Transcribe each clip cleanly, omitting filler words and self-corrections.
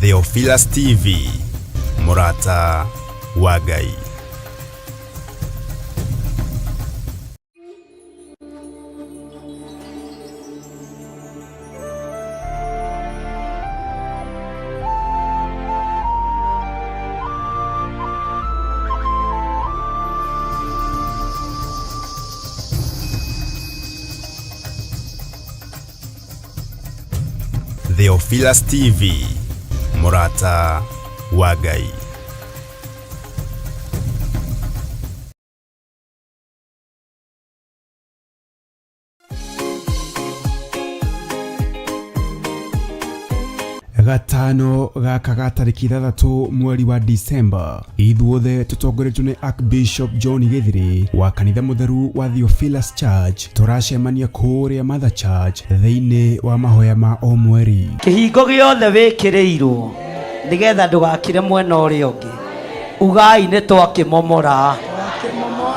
Theophilus TV, mũrata wa Ngai. Theophilus TV, mũrata wa Ngai. Gatano gaka ga tarĩki 6 mweri wa Disemba, ithuothe tũtongoretio nĩ Archbishop John Gĩthirĩ wa kanitha mũtheru wa Theophilus Church tũracemania kũrĩa Mother Church thĩinĩ wa mahoya ma o mweri. Kĩhingo gĩothe wĩkĩrĩirwo nĩgetha ndũgakire mwena ũrĩa ũngĩ, ugai nĩ twakĩmomora.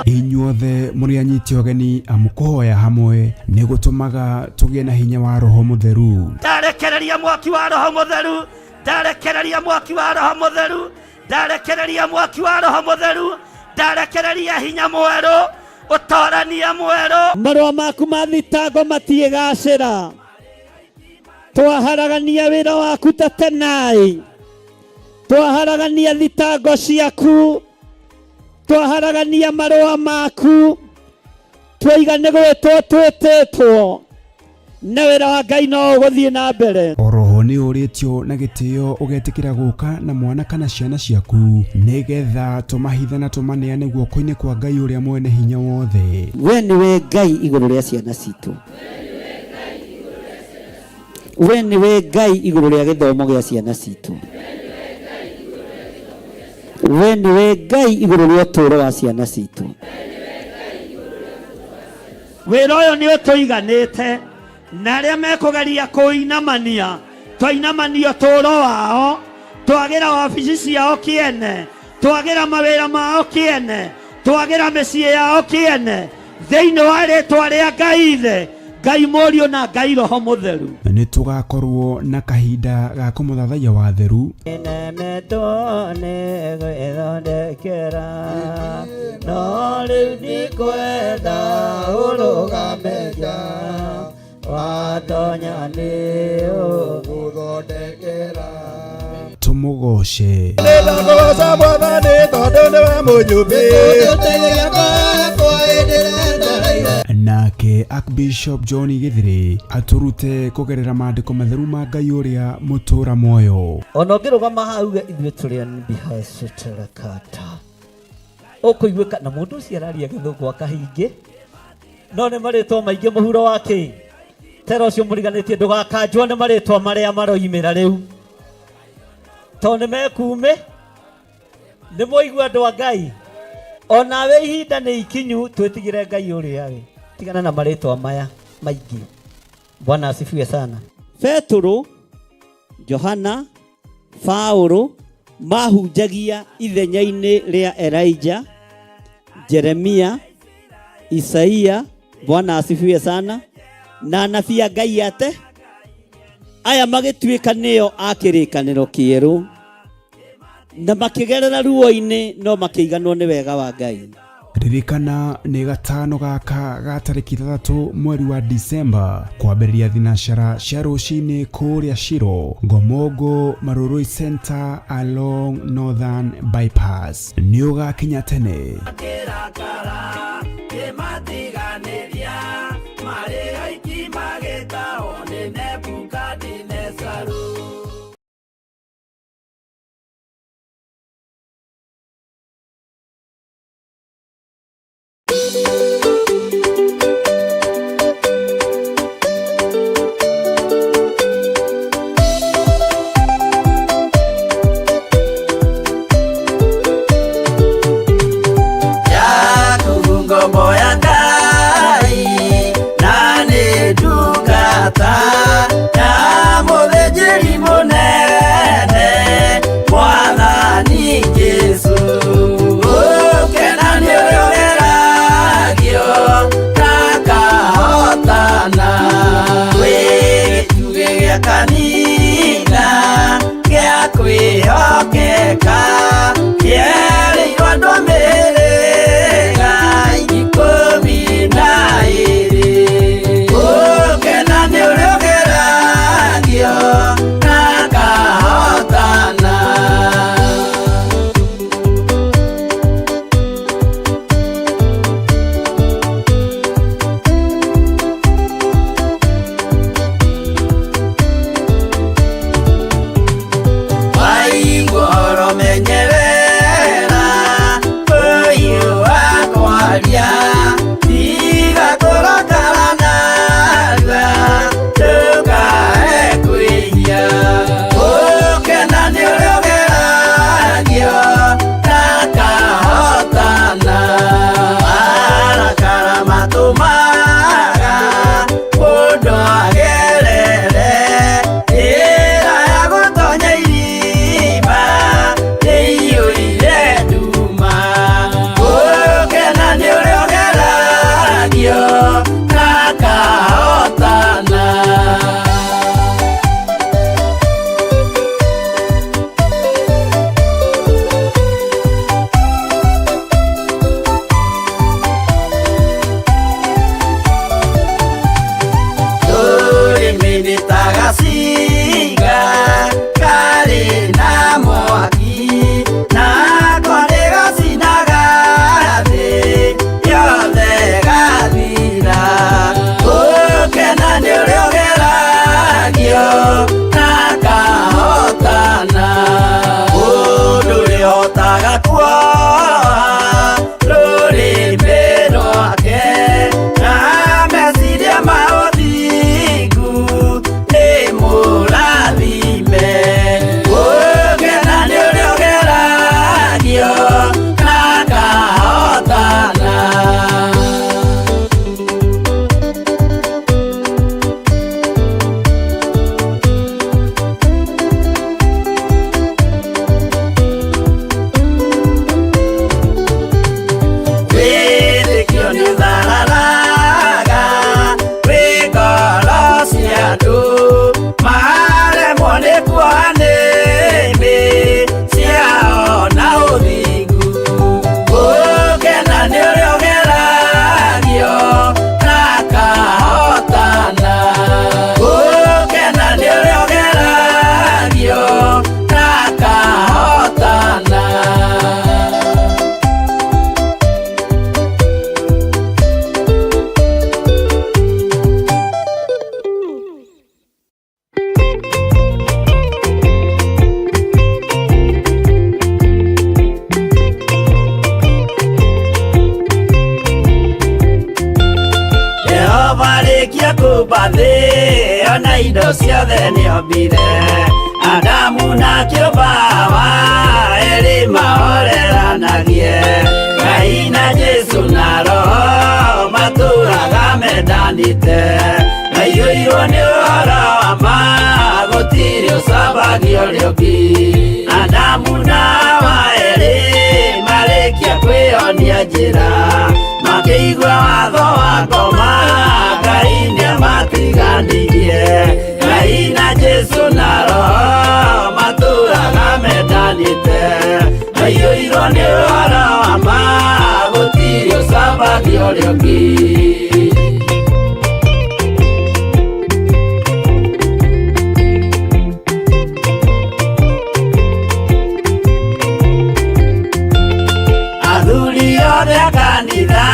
Inyuothe mũrĩ anyiti ũgeni amu kũhoya hamwe nĩ gũtũmaga tũgĩe na hinya wa Roho Mũtheru. Ndarekereria mwaki wa Roho Mũtheru, ndarekereria mwaki wa Roho Mũtheru, ndarekereria mwaki wa Roho Mũtheru, ndarekereria hinya mwerũ, ũtorania mwerũ. Marũa maku ma thitango matiĩgacĩra. Twaharagania wĩra waku ta tenai, twaharagania thitango ciaku, twaharagania marũa maku, twaiga nĩ gwĩtwo twĩtĩtwo, na wĩra wa Ngai no ũgũthiĩ na mbere. Oroho nĩ ũrĩtio na gĩtĩo ũgetĩkĩra gũka na mwana kana ciana ciaku nĩgetha tũmahithe na tũmaneane guoko-inĩ kwa Ngai ũrĩa mwene hinya wothe. We nĩwe Ngai igũrũ rĩa ciana citũ. We nĩwe Ngai igũrũ rĩa gĩthomo gĩa ciana citũ. We nĩwe Ngai igũrũ rĩa ũtũũro wa ciana citũ. Wĩra ũyũ nĩ ũtũiganĩte, na arĩa mekũgeria kũinamania, twainamania ũtũũro wao, twagĩra wabici ciao kĩene, twagĩra mawĩra mao kĩene, twagĩra mĩciĩ yao kĩene, thĩinĩ wa rĩtwa rĩa Ngai Ithe, Ngai Mũriũ na Ngai Roho Mũtheru. Nĩ tũgakorwo na kahinda ga kũmũthathaiya watheru. Nemetwo nĩ gwĩthondekera, no rĩu ndikwenda ũrũgame nja, watonya nĩ ũgũthondekera. Tũmũgoce. Nĩndakũgoca Mwathani tondũ nĩwe mũnyũmbi. Nake Archbishop John Gĩthirĩ atũrute kũgerera maandĩko matheru ma Ngai ũrĩa mũtũra muoyo. Ona ũngĩrũgama haha uge ithuĩ tũrĩ anbihacĩtĩrakata, ũkũiguĩka na mũndũ ũcio araria gĩthũngũ akahingĩ, no nĩ marĩtwa maingĩ mũhuro wa kĩ tera ũcio mũriganĩtie ndũgakanjwo nĩ marĩtwa marĩa maroimĩra rĩu, tondũ nĩ mekuumĩ. Nĩ mwaigua andũ a Ngai, onawe ihinda nĩ ikinyu twĩtigĩre Ngai ũrĩa we, tigana na marĩtwa maya maingĩ. Bwana asifiwe sana. Petũrũ, Johana, Paũlũ mahunjagia ithenya-inĩ rĩa Elijah, Jeremia, Isaia, Bwana asifiwe sana, na anabii a Ngai ate aya magĩtuĩka nĩo a kĩrĩkanĩro kĩerũ, na makĩgerera ruo-inĩ no makĩiganwo nĩ wega wa Ngai. Ririkana nĩ gatano gaka ga tarĩki 6 mweri wa Disemba kwambĩrĩria thinacara cia rũcinĩ kũrĩa Shiro, Ngomongo, Marurui Center along Northern Bypass. Nĩ ũgakinya tene. Yaku ngombo ya Ngai. Kwĩhokeka kĩerĩirwo andũ a mĩhĩrĩga 12. Gũkena nĩ ũrĩa ũgeragio na akahotana. Waigua ũhoro menyerera ũyũ wa kwaria, tiga kũrakara narua ndũkae kwĩhia. Gũkena nĩ ũrĩa ũgeragio na akahotana. Marakara matũmaga mũndũ agerere njĩra ya gũtonya irima ĩiyũire nduma. Gũkena nĩ ũrĩa ũgeragio na akahotana. Rũrĩmĩ nĩ ta gacinga karĩ na mwaki, nako nĩgacinaga thĩ yothe ĩgathira. Gũkena nĩ ũrĩa ũgeragio na akahotana. Mũndũ ũrĩhotaga kuoha rũrĩmĩ rwake na meciria ma ũthingu nĩ mũrathime. Gũkena nĩ ũrĩa ũgeragio na akahotana. Wĩtĩkio nĩũthararaga wĩ ngoro cia andũ, maremwo nĩ kuoha nĩmĩ ciao na ũthingu. Gũkena nĩ ũrĩa ũgeragio na akahotana. Gũkena nĩ ũrĩa ũgeragio na akahotana. Jehova arĩkia kũũmba thĩ ona indo ciothe nĩombire, Adamu na akĩũmba Hawa erĩ mahoreranagie. Ngai na Jesũ na Roho matũũraga mendanĩte, maiyũirwo nĩ ũhoro wa ma gũtirĩ ũcambagia ũrĩa ũngĩ. Adamu na Hawa erĩ marĩkia kwĩyonia njĩra, makĩigua watho wa ngoma Ngai nĩamatiganirie. Ngai na Jesũ na Roho matũũraga mendanĩte, maiyũirwo nĩ ũhoro wa ma gũtirĩ ũcambagia ũrĩa ũngĩ. Athuri othe a kanitha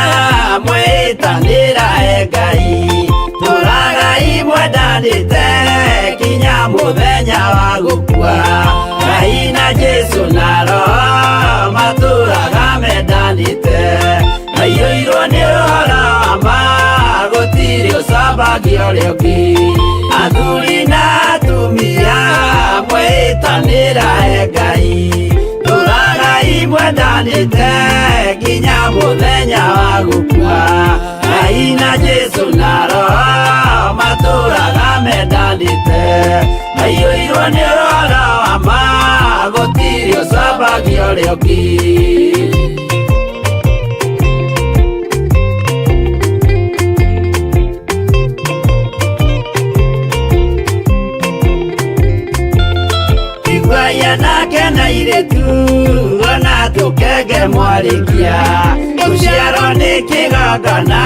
mwĩtanĩra e Ngai, tũragai mwendanĩte kinya mũthenya wa gũkua. Ngai na Jesũ na Roho matũũraga mendanĩte, maiyũirwo nĩ ũhoro wa ma gũtirĩ ũcambagia ũrĩa ũngĩ. Athuri na atumia mwĩtanĩra e Ngai, tũragai mwendanĩte nginya mũthenya wa gũkua. Ngai na Jesũ na Roho matũũraga mendanĩte, maiyũirwo nĩ ũhoro wa ma gũtirĩ ũcambagia ũrĩa ũngĩ. Igua Tũragai anake na airĩtu ona tũkenge mwarĩkia Gũciarwo nĩ kĩgongona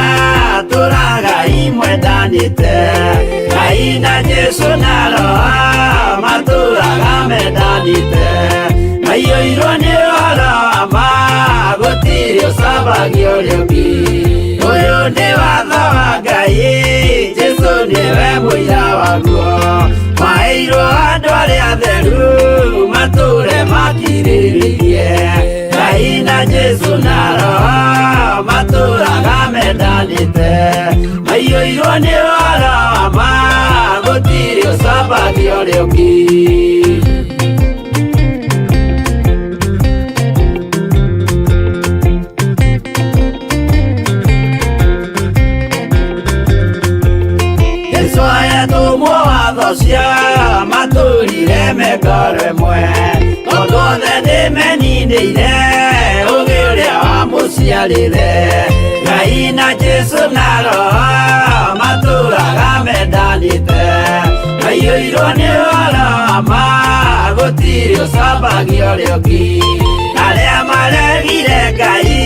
tũragai mwendanĩte Ngai na Jesũ na Roho matũraga mendanĩte Maiyũirwo nĩ ũhoro wa ma gũtirĩ ũcambagia ũrĩa ũngĩ Ũyũ nĩ watho wa Ngai Jesũ nĩwe mũira waguo Maheirwo andũ arĩa atheru matũre makirĩrĩirie Ngai na Jesũ na Roho matũraga mendanĩte Maiyũirwo nĩ ũhoro wa ma gũtirĩ ũcambagia ũrĩa ũngĩ Jesũ ayatũmwo watho cia matũrire mengoro ĩmwe tondũ othe nĩmeninĩire ũgĩ ũrĩa wamũciarire Ngai na Jesũ na Roho matũraga mendanĩte maiyũirwo nĩ ũhoro wa ma gũtirĩ ũcambagia ũrĩa ũngĩ arĩa maregire Ngai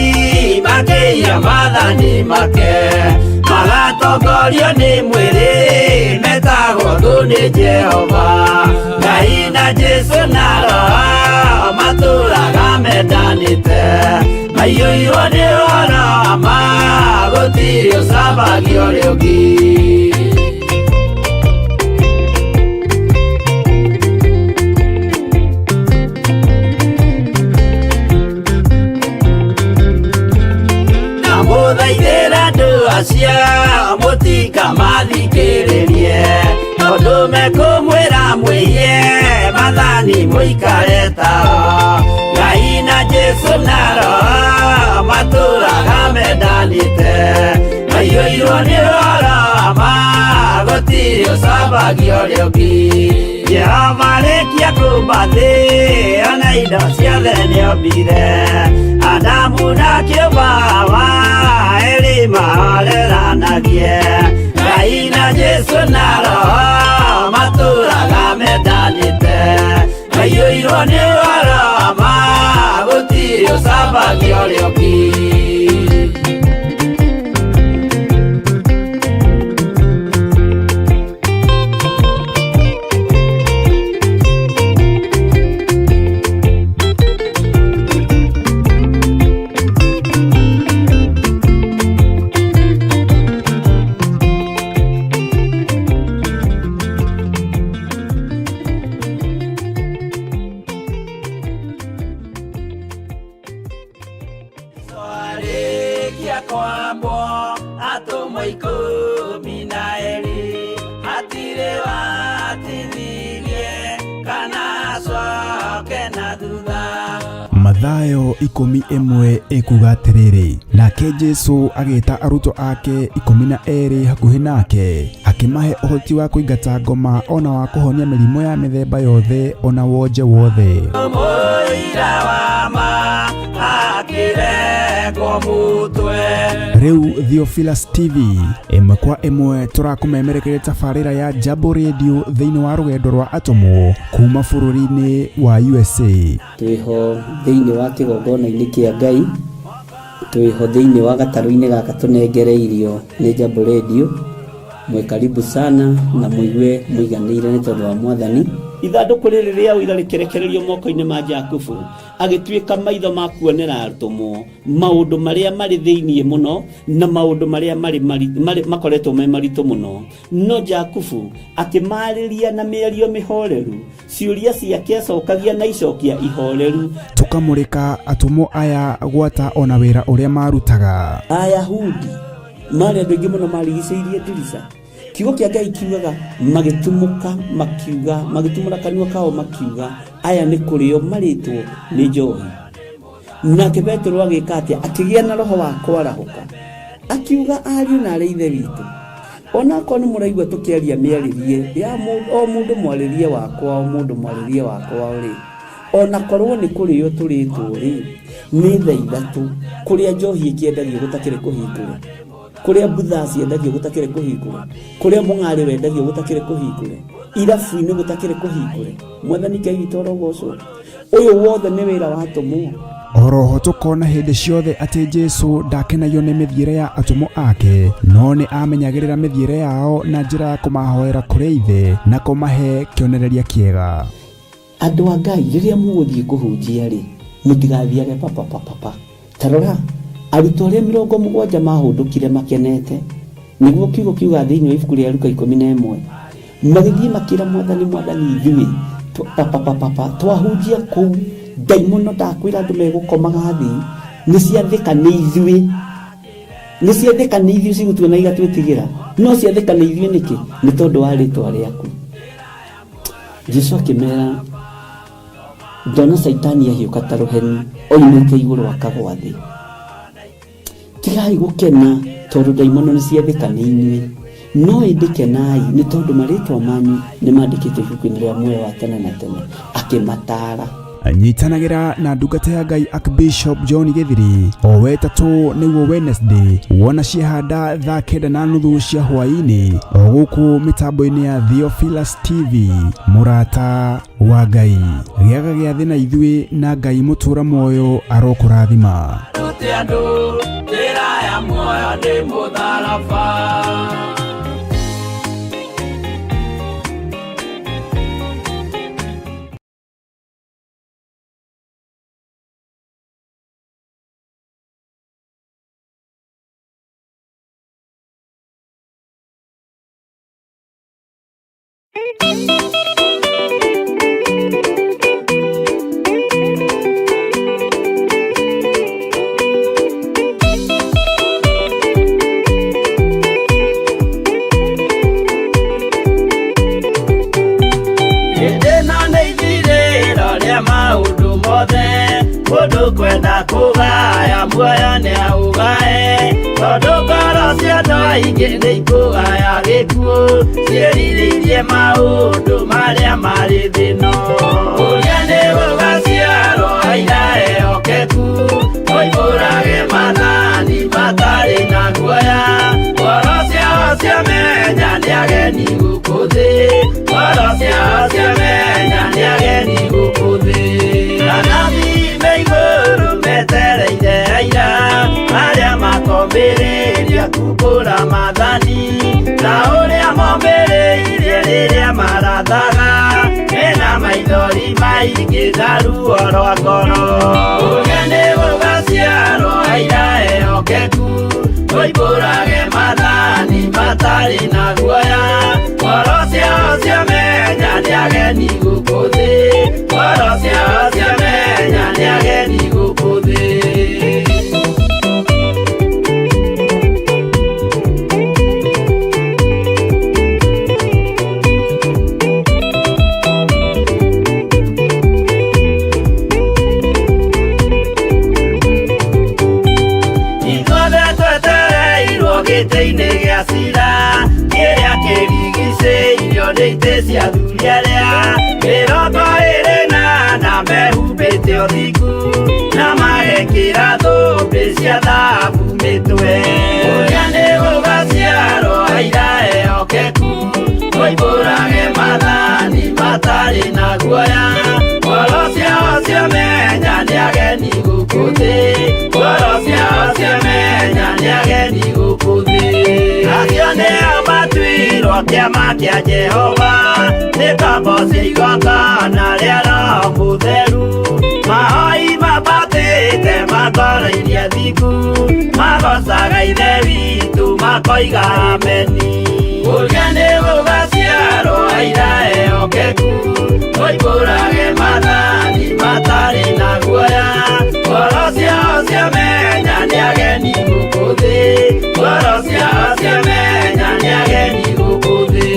makĩiya maathani make magatongorio nĩ mwĩrĩ metagwo thũ nĩ Jehova Ngai na Jesũ na Roho matũraga mendanĩte maiyũirwo nĩ ũhoro wa ma gũtirĩ ũcambagia ũrĩa ũngĩ na mũthaithĩra andũ acio mũtikamathikĩrĩrie tondũ mekũmwĩra mwĩiye maathani mũikare tao Ngai na Jesũ na Roho matũraga mendanĩte maiyũirwo nĩ ũhoro wa ma gũtirĩ ũcambagia ũrĩa ũngĩ Jehova arĩkia kũmba thĩ ona indo ciothe nĩombire Adamu na kĩũmba Hawa erĩ mahoreranagie Ngai na Jesũ na Roho matũraga mendanĩte maiyũirwo nĩ ũhoro wa ma gũtirĩ ũcambagia ũrĩa ũngĩ Arĩkia kwambwo atũmwo ikũmi na erĩ hatirĩ watithirie kana acoke na thutha Mathayo 11 ĩkuga atĩrĩrĩ, nake Jesũ agĩta arutwo ake 12 hakuhĩ nake, akĩmahe ũhoti wa kũingata ngoma ona wa kũhonia mĩrimũ ya mĩthemba yothe ona wonje wothe. Mũira wa ma akĩrengwo mũtwe Rĩu Theophilus TV ĩmwe kwa ĩmwe tũrakũmemerekeria tabarĩra ya Jambo Radio thĩinĩ wa rũgendo rwa atũmwo kuma bũrũri-inĩ wa USA. Twĩho thĩinĩ wa kĩgongona-inĩ kĩa Ngai, twĩho thĩinĩ wa gatarũ-inĩ gaka tũnengereirio nĩ Jambo Radio. Mwĩ karibu sana na mũigue mũiganĩire nĩ tondũ wa Mwathani. Ithandũkũ rĩrĩ rĩa ũira rĩkĩrekererio moko-inĩ ma Jakubu, agĩtuĩka maitho ma kuonera atũmwo maũndũ marĩa marĩ thĩinĩ mũno na maũndũ marĩa marĩ makoretwo me maritũ mũno. No Jakubu akĩmarĩria na mĩario mĩhoreru, ciũria ciake acokagia na icokia ihoreru. Tũkamũrĩka atũmwo aya gwata ona wĩra ũrĩa marutaga. Ayahudi marĩ andũ aingĩ mũno marigicĩirie ndirica. Kiugo kĩa Ngai kiugaga magĩtumũka makiuga, magĩtumũra kanua kao makiuga aya nĩ kũrĩo marĩtwo nĩ njohi. Nake Petero agĩka atĩa? Akĩgĩa na roho wa kwarahũka, akiuga ariũ na arĩ ithe witũ, onakorwo nĩ mũraigua tũkĩaria mĩarĩrie ya o mũndũ mwarĩrie wakwa, o mũndũ mwarĩrie wakwa rĩ, onakorwo nĩ kũrĩo tũrĩtwo rĩ, nĩ thaa ithatũ kũrĩa njohi ĩkĩendagio gũtakĩrĩ kũhingũre, kũrĩa mbutha ciendagio gũtakĩrĩ kũhingũre, kũrĩa mũng'arĩ wendagio gũtakĩrĩ kũhingũre. Irabu-inĩ gũtakĩrĩ kũhingũre. Mwathani Ngai witũ arogocwo. Ũyũ wothe nĩ wĩra wa atũmwo. Oroho tũkona hĩndĩ ciothe atĩ Jesu ndakenagio nĩ mĩthiĩre ya atũmwo ake, no nĩ amenyagĩrĩra mĩthiĩre yao na njĩra ya kũmahoera kũrĩ Ithe na kũmahe kĩonereria kĩega. Andũ a Ngai, rĩrĩa mũgũthiĩ kũhunjia rĩ, mũtigathiage papapapapa. Ta rora, arutwo arĩa 70 mahũndũkire makenete, nĩguo kiugo kiuga thĩinĩ wa ibuku rĩa Luka 11, magĩthiĩ makĩra Mwathani, Mwathani, ithuĩ papapapapa twahunjia kũu, ndaimono ndakwĩra andũ megũkomaga thĩ, nĩ ciathĩka nĩ ithuĩ, nĩ ciathĩka nĩ ithuĩ cigũtuona igatwĩtigĩra, no ciathĩka nĩ ithuĩ nĩkĩ? Nĩ tondũ wa rĩtwa rĩaku. Jesu akĩmera, ndona Caitani ahiũka ta rũheni oimĩte igũrũ akagwa thĩ. Tigai gũkena tondũ ndaimono nĩ ciathĩka nĩ inyuĩ, no ĩndĩ kenai nĩ tondũ marĩtwa manyu nĩ mandĩkĩtwo ibuku-inĩ rĩa muoyo wa tene na tene. Akĩmataara. Nyitanagĩra na ndungata ya Ngai Archbishop John Gĩthiri o wetatũ nĩguo Wednesday, wona ciehanda thaa 9:30 cia hwaĩ-inĩ o gũkũ mĩtambo-inĩ ya Theophilus TV. Mũrata wa Ngai, gĩaga gĩathĩ na ithuĩ na Ngai mũtũra muoyo arokũrathima. Rute andũ njĩra ya muoyo nĩ mũtharaba. Hĩndĩ ĩno nĩ ithirĩro rĩa maũndũ mothe, mũndũ kwenda kũgaya muoyo nĩ aũgae, tondũ ngoro cia andũ aingĩ nĩ ikũgaya gĩkuũ, ciĩrirĩirie maũndũ marĩa marĩ thĩ ĩno. Ũrĩa nĩ gũgaciarwo aira ehokeku, oimbũrage maathani matarĩ na guoya, ngoro ciao ciamenya nĩ ageni gũkũ thĩ, ngoro ciao ciamenya nĩ ageni gũkũ thĩ. Anabii me igũrũ metereire aira, arĩa makomĩrĩria kumbũra maathani, ta ũrĩa momĩrĩirie rĩrĩa marathaga, mena maithori maingĩ na ruo rwa ngoro. Ũrĩa nĩ gũgaciarwo aira ehokeku, oimbũrage maathani matarĩ na guoya, ngoro ciao ciamenya nĩ ageni gũkũ thĩ, ngoro ciao ciamenya nĩ ageni gũkũ thĩ. Ithuothe twetereirwo gĩtĩ-inĩ gĩa cira, kĩrĩa kĩrigicĩirio nĩ itĩ cia athuri arĩa 24 mehumbĩte ũthingu, na magekĩra thũmbĩ cia thahabu mĩtwe. Ũrĩa nĩ gũgaciarwo aira ehokeku, oimbũrage maathani matarĩ na guoya, ngoro ciao ciamenya nĩ ageni gũkũ thĩ, ngoro ciao ciamenya nĩ ageni gũkũ thĩ. Acio nĩo matuirwo kĩama kĩa Jehova, nĩ ngombo cia igongona rĩa Roho Mũtheru, mahoi mabatĩte makoro-iria thingu, magocaga Ithe witũ makoiga ameni. Ũrĩa nĩ gũgaciarwo aira ehokeku, oimbũrage maathani matarĩ na guoya, ngoro ciao ciamenya nĩ ageni gũkũ thĩ, ngoro ciao ciamenya nĩ ageni gũkũ thĩ.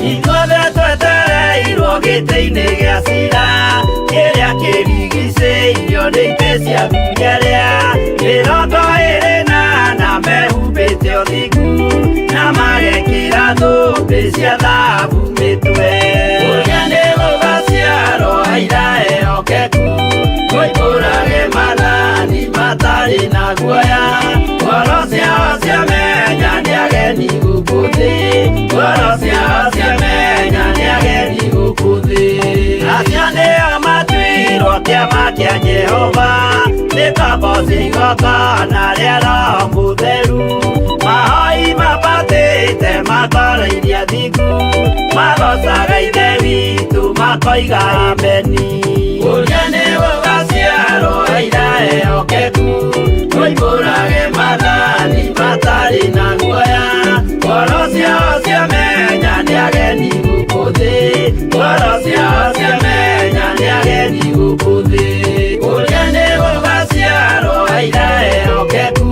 Ithuothe twetereirwo gĩtĩ-inĩ gĩa cira, kĩrĩa kĩrigicĩirio nĩ itĩ cia athuri arĩa 24 mehumbĩte ũthingu, na magekĩra thũmbĩ cia thahabu. Kĩa Jehova nĩ kaboci igongona rĩa Roho Mũtheru. Mahoi mabatĩte matoroirie thingu, magocaga Ithe witũ makoiga ameni. Ũrĩa nĩ gũgaciarwo aira ehokeku, moimbũrage maathani matarĩ na guoya. Ngoro ciao ciamenya nĩ ageni gũkũ thĩ, ngoro ciao ciamenya nĩ ageni gũkũ thĩ. Ũrĩa nĩ gũgaciarwo aira ehokeku,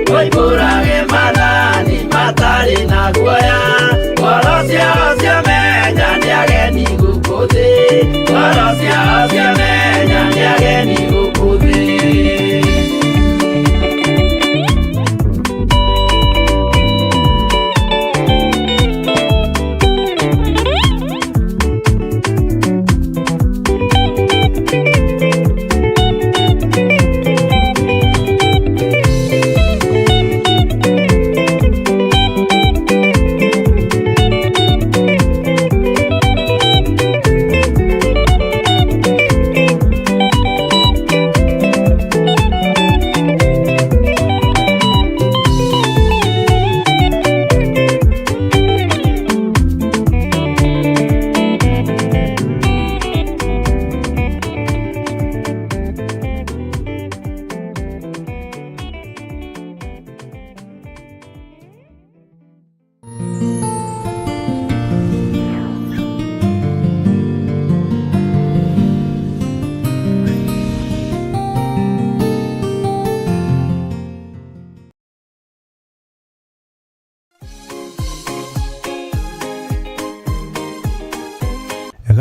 moimbũrage maathani matarĩ na guoya. Ngoro ciao ciamenya nĩ ageni gũkũ thĩ, ngoro ciao ciamenya nĩ ageni gũkũ thĩ.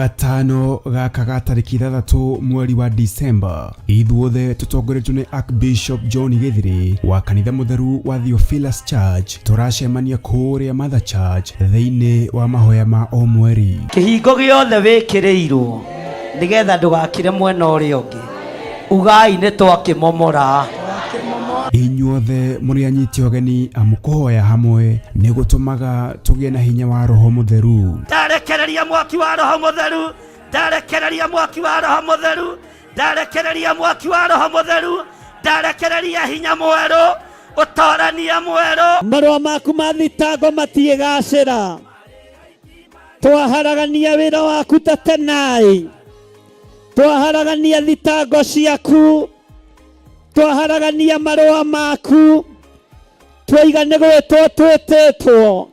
Gatano gaka ga tarĩki 6 mweri wa Disemba, ithuothe tũtongoretio nĩ Archbishop John Gĩthiri wa kanitha mũtheru wa Theophilus Church tũracemania kũrĩa Mother Church thĩinĩ wa mahoya ma o mweri. Kĩhingo gĩothe wĩkĩrĩirwo nĩgetha ndũgakire mwena ũrĩa ũngĩ, ugai nĩ twakĩmomora. Inyuothe mũrĩ anyiti ũgeni amu kũhoya hamwe nĩ gũtũmaga tũgĩe na hinya wa Roho Mũtheru. Ndarekereria mwaki wa Roho Mũtheru, ndarekereria mwaki wa Roho Mũtheru, ndarekereria mwaki wa Roho Mũtheru, ndarekereria hinya mwerũ, ũtorania mwerũ. Marũa maku ma thitango matiĩgacĩra, twaharagania wĩra waku ta tenai, twaharagania thitango ciaku, twaharagania marũa maku, twaiga nĩ gwĩtwo twĩtĩtwo,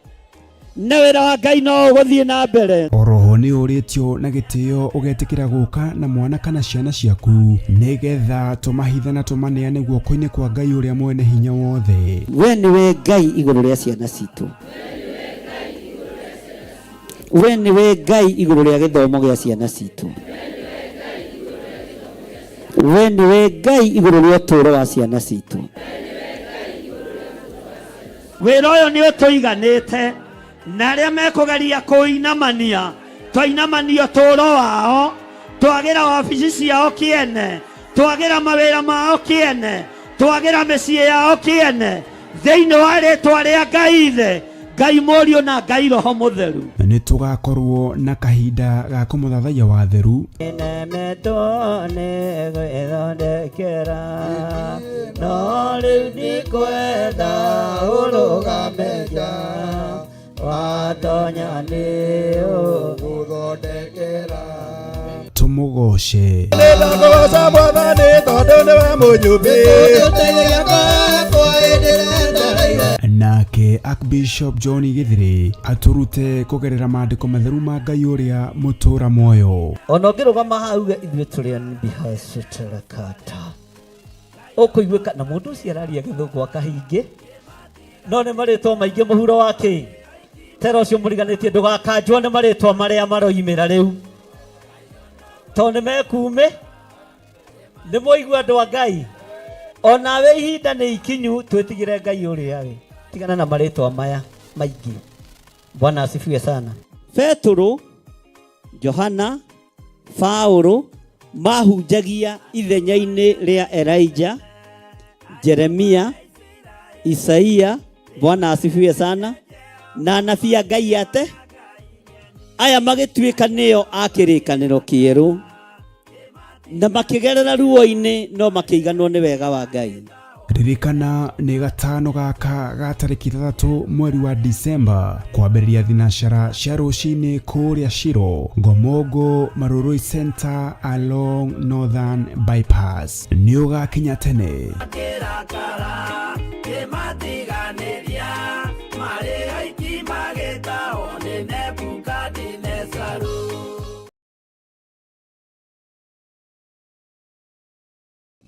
na wĩra wa Ngai no ũgũthiĩ na mbere. Oroho nĩ ũrĩtio na gĩtĩo ũgetĩkĩra gũka na mwana kana ciana ciaku nĩgetha tũmahithe na tũmaneane guoko-inĩ kwa Ngai ũrĩa mwene hinya wothe. We nĩwe Ngai igũrũ rĩa ciana citũ. We nĩwe Ngai igũrũ rĩa gĩthomo gĩa ciana citũ. We nĩwe Ngai igũrũ rĩa ũtũũro wa ciana citũ. Wĩra ũyũ nĩ ũtũiganĩte, na arĩa mekũgeria kũinamania, twainamania ũtũũro wao, twagĩra wabici ciao kĩene, twagĩra mawĩra mao kĩene, twagĩra mĩciĩ yao kĩene, thĩinĩ wa rĩtwa rĩa Ngai Ithe, Ngai Mũriũ na Ngai Roho Mũtheru. Nĩ tũgakorwo na kahinda ga kũmũthathaiya wa theru. Nemetwo nĩ gwĩthondekera, no rĩu ndikwenda ũrũgame nja, watonya nĩ ũgũthondekera. Tũmũgoce. Nĩndakũgoca Mwathani tondũ nĩwe mũnyũmbi. Nake Archbishop John Gĩthiri atũrute kũgerera maandĩko matheru ma Ngai ũrĩa mũtũra muoyo. Ona ũngĩrũgama haha uge ithuĩ tũrĩ anbihacĩtĩrakata, ũkũiguĩka na mũndũ ũcio araria gĩthũngũ akahingĩ, no nĩ marĩtwa maingĩ mũhuro wa kĩ tera ũcio mũriganĩtie ndũgakanjwo nĩ marĩtwa marĩa maroimĩra rĩu, tondũ nĩ mekume nĩ mwaigua andũ a Ngai. Onawe ihinda nĩ ikinyu twĩtigĩre Ngai ũrĩa we, tigana na marĩtwa maya maingĩ. Bwana asifiwe sana. Petero, Johana, Paulo mahunjagia ithenya-inĩ rĩa Elijah, Jeremia, Isaia. Bwana asifiwe sana. Na anabii a Ngai ate aya magĩtuĩka nĩo a kĩrĩkanĩro kĩerũ. Na makĩgerera ruo-inĩ no makĩiganwo nĩ wega wa Ngai. Ririkana nĩ gatano gaka ga tarĩki 6 mweri wa Disemba kwambĩrĩria thinacara cia rũcinĩ kũrĩa Shiro Ngomongo Marurui Center along Northern Bypass. Nĩ ũgakinya tene. Kĩrakara kĩmatiganĩria marĩ aiki magĩtahwo nĩ Nebukadinezaru.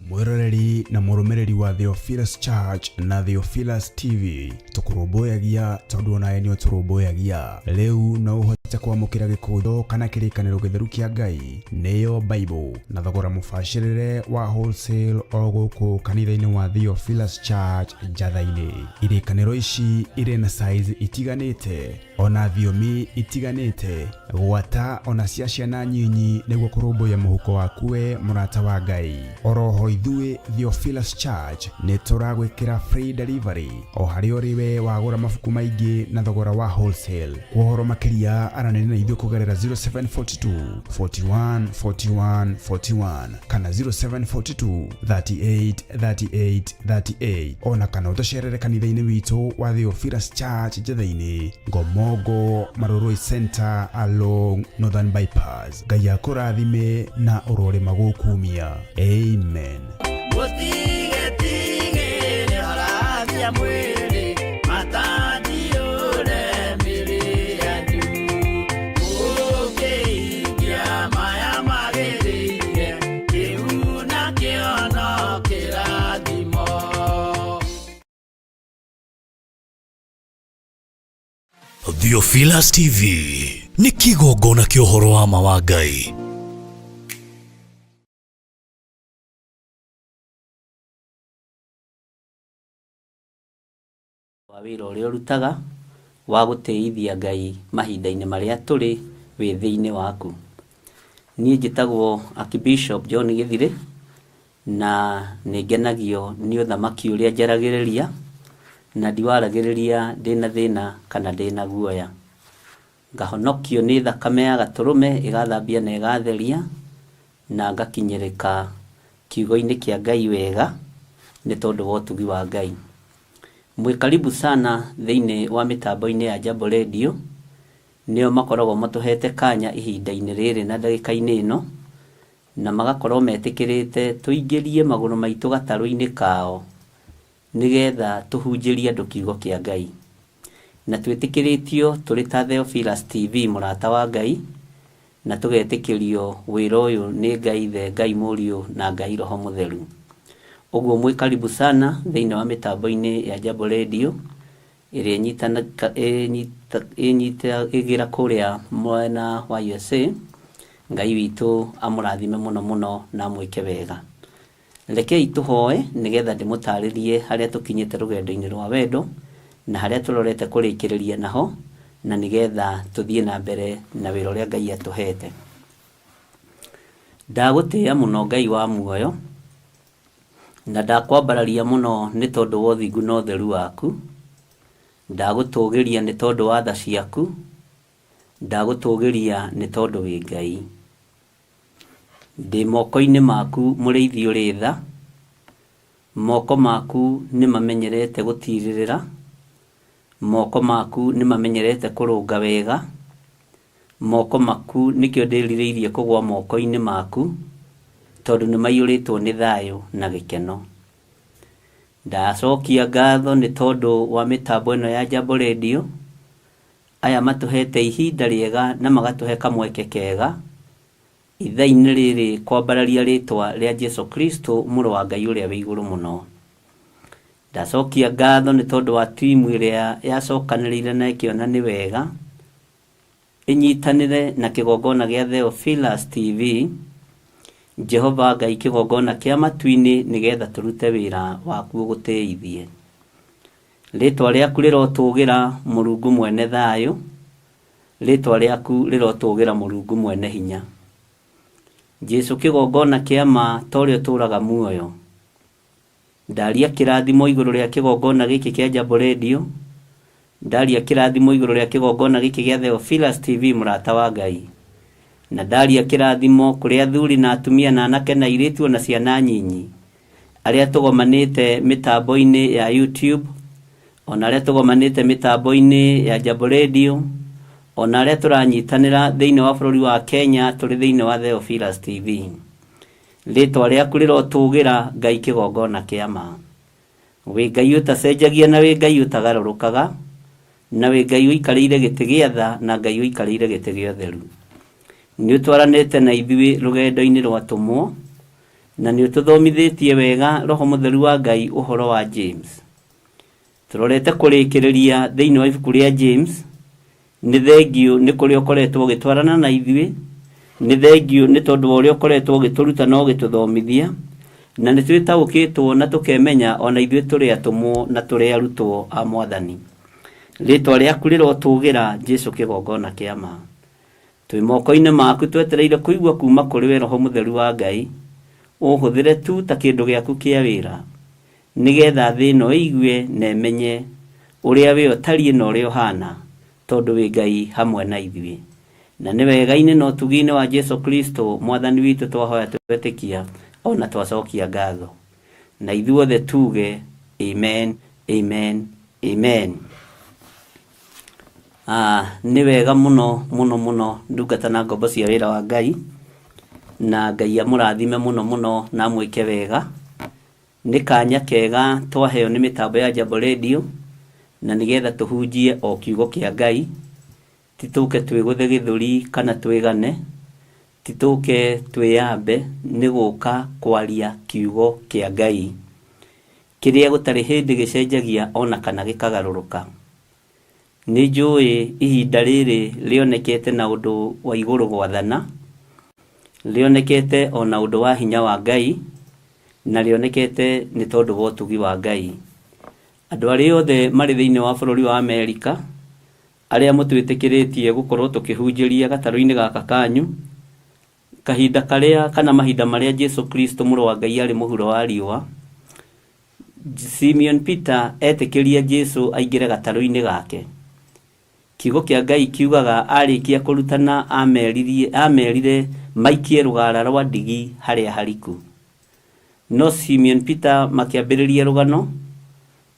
Mwĩroreri na mũrũmĩrĩri wa Theophilus Church na Theophilus TV, tũkũrũmbũyagia tondũ onawe nĩ ũtũrũmbũyagia. Rĩu no ũhote kwamũkĩra gĩkũnjo kana kĩrĩkanĩro gĩtheru kĩa Ngai, nĩyo Bible, na thogora mũbacĩrĩre wa wholesale o gũkũ kanitha-inĩ wa Theophilus Church Njatha-inĩ. Irĩkanĩro ici irĩ na size itiganĩte ona thiomi itiganĩte, gwata ona cia ciana nyinyi, nĩguo kũrũmbũiya mũhuko waku we mũrata wa Ngai. Oroho ithuĩ Theophilus Church nĩ tũragwĩkĩra free delivery o harĩa ũrĩ we wagũra mabuku maingĩ na thogora wa wholesale. Kwa ũhoro makĩria aranĩria na ithuĩ kũgerera 0742 41 41 41 kana 0742 38 38 38, ona kana ũtũcerere kanitha-inĩ witũ wa Theophilus Church Njatha-inĩ, Ngomongo Marurui Center along Northern Bypass. Ngai akũrathime na ũrorĩma gũkumia. Amen. Mũtigetigĩre harathia mwĩrĩ matandiũre mĩrĩ yanyu mũkĩhingia maya magĩrĩire kĩu nakĩo no kĩrathimo. Theophilus TV nĩ kĩgongona kĩa ũhoro wa ma wa Ngai. Wa wĩra ũrĩa ũrutaga wa gũtĩithia Ngai mahinda-inĩ marĩa tũrĩ wĩthĩ-inĩ waku. Niĩ njĩtagwo Archbishop John Gĩthirĩ, na nĩ ngenagio nĩ ũthamaki ũrĩa njaragĩrĩria, na ndiwaragĩrĩria ndĩna thĩna kana ndĩna guoya. Ngahonokio nĩ thakame ya gatũrũme ĩgathambia na ĩgatheria, na ngakinyĩrĩka kiugo-inĩ kĩa Ngai wega nĩ tondũ wa ũtugi wa Ngai. Mwĩ karibu sana thĩinĩ wa mĩtambo-inĩ ya Jambo Radio, nĩo makoragwo matũhete kanya ihinda-inĩ rĩrĩ na ndagĩka-inĩ ĩno, na magakorwo metĩkĩrĩte tũingĩrie magũrũ maitũ gatarũ-inĩ kao nĩgetha tũhunjĩrie andũ kiugo kĩa Ngai. Na twĩtĩkĩrĩtio tũrĩ ta Theophilus TV mũrata wa Ngai, na tũgetĩkĩrio wĩra ũyũ nĩ Ngai Ithe, Ngai Mũriũ na Ngai Roho Mũtheru. Ũguo mwĩ karibu sana thĩinĩ wa mĩtambo-inĩ ya Jambo Radio ĩrĩa ĩnyitagĩra kũrĩa mwena wa USA. Ngai witũ amũrathime mũno mũno na amwĩke wega. Rekei tũhoe nĩgetha ndĩmũtarĩrie harĩa tũkinyĩte rũgendo-inĩ rwa wendo na harĩa tũrorete kũrĩkĩrĩria naho, na nĩgetha tũthiĩ na mbere na wĩra ũrĩa Ngai atũhete. Ndagũtĩĩa mũno Ngai wa muoyo, na ndakwambararia mũno nĩ tondũ wa ũthingu na ũtheru waku. Ndagũtũgĩria nĩ tondũ wa tha ciaku, ndagũtũgĩria nĩ tondũ wĩ Ngai. Ndĩ moko-inĩ maku mũrĩithi ũrĩ tha, moko maku nĩ mamenyerete gũtirĩrĩra, moko maku nĩ mamenyerete kũrũnga wega, moko maku nĩkĩo ndĩrirĩirie kũgwa moko-inĩ maku, tondũ nĩ maiyũrĩtwo nĩ thayũ na gĩkeno. Ndacokia ngatho nĩ tondũ wa mĩtambo ĩno ya Jambo Radio, aya matũhete ihinda rĩega na magatũhe kamweke kega ithaa-inĩ rĩrĩ kwambararia rĩtwa rĩa Jesu Kristo mũrũ wa Ngai ũrĩa wĩ igũrũ mũno. Ndacokia ngatho nĩ tondũ wa timu ĩrĩa yacokanĩrĩire na ĩkĩona nĩ wega ĩnyitanĩre na kĩgongona gĩa Theophilus TV, Jehova Ngai kĩgongona kĩa matu-inĩ, nĩgetha tũrute wĩra waku ũgũtĩithie. Rĩtwa rĩaku rĩrotũgĩra Mũrungu mwene thayũ, rĩtwa rĩaku rĩrotũgĩra Mũrungu mwene hinya. Jesu kĩgongona kĩa ma ta ũrĩa ũtũũraga muoyo. Ndaria kĩrathimo igũrũ rĩa kĩgongona gĩkĩ kĩa Jambo Radio, ndaria kĩrathimo igũrũ rĩa kĩgongona gĩkĩ gĩa Theophilus TV mũrata wa Ngai. Na ndaria kĩrathimo kũrĩ athuri na atumia na anake na airĩtu ona ciana nyinyi arĩa tũgomanĩte mĩtambo-inĩ ya YouTube, ona arĩa tũgomanĩte mĩtambo-inĩ ya Jambo Radio, ona arĩa tũranyitanĩra thĩinĩ wa bũrũri wa Kenya tũrĩ thĩinĩ wa Theophilus TV. Rĩtwa rĩaku rĩrotũgĩra Ngai kĩgongona kĩa ma. Wĩ Ngai ũtacenjagia na wĩ Ngai ũtagarũrũkaga, na wĩ Ngai ũikarĩire gĩtĩ gĩa tha na Ngai ũikarĩire gĩtĩ gĩa ũtheru. Nĩ ũtwaranĩte na ithuĩ rũgendo-inĩ rwa atũmwo, na nĩ ũtũthomithĩtie wega Roho Mũtheru wa Ngai ũhoro wa James. Tũrorete kũrĩkĩrĩria thĩinĩ wa ibuku rĩa James. Nĩ thengiũ nĩ kũrĩa ũkoretwo ũgĩtwarana na ithuĩ, nĩ thengiũ nĩ tondũ wa ũrĩa ũkoretwo ũgĩtũruta na ũgĩtũthomithia, na nĩ twĩtaũkĩtwo na tũkemenya ona ithuĩ tũrĩ atũmwo na tũrĩ arutwo a Mwathani. Rĩtwa rĩaku rĩrotũgĩra Jesu kĩgongona kĩa ma. Twĩ moko-inĩ maku twetereire kũigua kuma kũrĩ we Roho Mũtheru wa Ngai, ũhũthĩre tu ta kĩndũ gĩaku kĩa wĩra, nĩgetha thĩ ĩno ĩigue na ĩmenye ũrĩa we ũtariĩ na ũrĩa ũhana, tondũ wĩ Ngai hamwe na ithuĩ. Na nĩ wega-inĩ na ũtugi-inĩ wa Jesu Kristo Mwathani witũ twahoya twetĩkia ona twacokia ngatho. Na ithuothe tuge amen, amen, amen. Nĩ wega mũno mũno mũno ndungata na ngombo cia wĩra wa Ngai, na Ngai amũrathime mũno mũno na amwĩke wega. Nĩ kanya kega twaheo nĩ mĩtambo ya Jambo Radio, na nĩgetha tũhunjie o kiugo kĩa Ngai, ti tũke twĩgũthe gĩthũri kana twĩgane, ti tũke twĩyambe, nĩ gũka kwaria kiugo kĩa Ngai, kĩrĩa gũtarĩ hĩndĩ gĩcenjagia ona kana gĩkagarũrũka. Nĩ njũĩ ihinda rĩrĩ rĩonekete na ũndũ wa igũrũ gwathana, rĩonekete ona ũndũ wa hinya wa Ngai, na rĩonekete nĩ tondũ wa ũtugi wa Ngai. Andũ arĩa othe marĩ thĩinĩ wa bũrũri wa Amerika, arĩa mũtwĩtĩkĩrĩtie gũkorwo tũkĩhunjĩria gatarũ-inĩ gaka kanyu, kahinda karĩa kana mahinda marĩa Jesu Kristo mũrũ wa Ngai arĩ mũhuro wa riũa, Simeon Peter etĩkĩria Jesu aingĩre gatarũ-inĩ gake. Kiugo kĩa Ngai kiugaga arĩkia kũrutana amerire maikie rũgara rwa ndigi harĩa hariku. No Simeon Peter makĩambĩrĩria rũgano,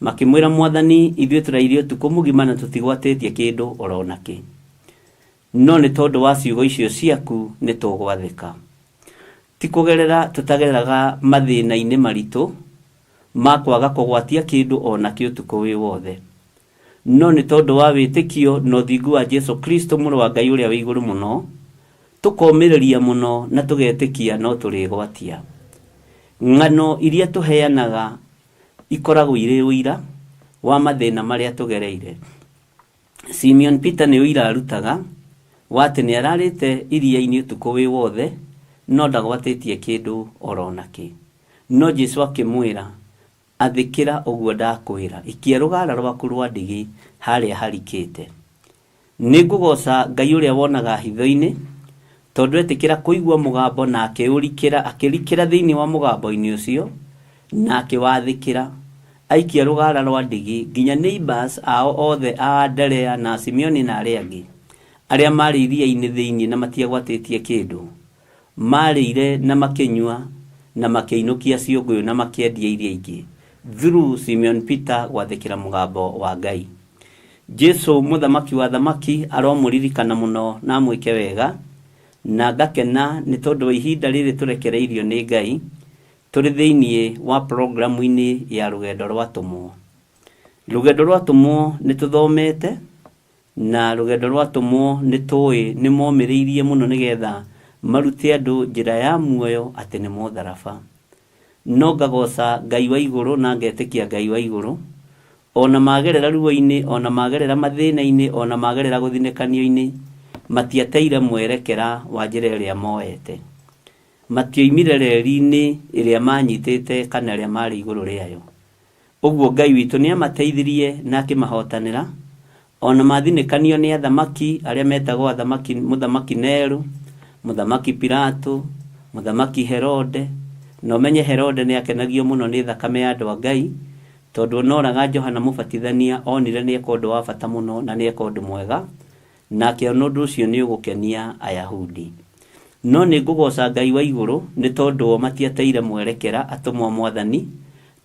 makĩmwĩra Mwathani, ithuĩ tũraire ũtukũ mũgima na tũtigwatĩtie kĩndũ oro nakĩ. No nĩ tondũ wa ciugo icio ciaku nĩ tũgwathĩka. Ti kũgerera tũtagereraga mathĩna-inĩ maritũ ma kwaga kũgwatia kĩndũ o nakĩ ũtukũ wĩ wothe. No nĩ tondũ wa wĩtĩkio na ũthingu wa Jesu Kristo mũrũ wa Ngai ũrĩa wĩ igũrũ mũno, tũkomĩrĩria mũno na tũgetĩkia no tũrĩgwatia. Ng'ano iria tũheanaga ikoragwo irĩ ũira wa mathĩna marĩa tũgereire. Simeon Peter nĩ ũira arutaga wa atĩ nĩ ararĩte iria-inĩ ũtukũ wĩ wothe no ndagwatĩtie kĩndũ oro nakĩ. No Jesu akĩmwĩra, athĩkĩra ũguo ndakwĩra, ikia rũgara rwaku rwa ndigi harĩa harikĩte. Nĩ ngũgoca Ngai ũrĩa wonaga hitho-inĩ, tondũ etĩkĩra kũigua mũgambo na akĩũrikĩra, akĩrikĩra thĩinĩ wa mũgambo-inĩ ũcio na akĩwathĩkĩra. Aikia rũgara rwa ndigi nginya neighbors ao othe a Anderea na Simeoni na arĩa angĩ, arĩa marĩ iria-inĩ thĩinĩ na matiagwatĩtie kĩndũ, marĩire na makĩnyua na makĩinũkia ciũngũyũ na makĩendia iria ingĩ through Simeon Peter gwathĩkĩra mũgambo wa Ngai. Jesu mũthamaki wa thamaki aromũririkana mũno na amwĩke wega, na ngakena nĩ tondũ wa ihinda rĩrĩ tũrekereirio nĩ Ngai tũrĩ thĩinĩ wa programu-inĩ ya rũgendo rwa atũmwo. Rũgendo rwa atũmwo nĩ tũthomete, na rũgendo rwa atũmwo nĩ tũĩ nĩ momĩrĩirie mũno nĩgetha marute andũ njĩra ya muoyo atĩ nĩ mũtharaba. No ngagoca Ngai wa igũrũ na ngetĩkia Ngai wa igũrũ, ona magerera ruo-inĩ, ona magerera mathĩna-inĩ, ona magerera gũthinĩkanio-inĩ, matiateire mwerekera wa njĩra ĩrĩa moete. Matioimire reri-inĩ ĩrĩa manyitĩte kana ĩrĩa marĩ igũrũ rĩayo. Ũguo Ngai witũ nĩamateithirie na akĩmahotanĩra, o na mathinĩkanio nĩ athamaki arĩa metagwo athamaki, mũthamaki Nero, mũthamaki Pilato, mũthamaki Herode. Na ũmenye Herode nĩakenagio mũno nĩ thakame ya andũ a Ngai, tondũ ona oraga Johana Mũbatithania onire nĩeka ũndũ wa bata mũno na nĩeka ũndũ mwega, na akĩona ũndũ ũcio nĩũgũkenia Ayahudi. No nĩ ngũgooca Ngai wa igũrũ nĩ tondũ o matiateire mwerekera atũmwo a Mwathani,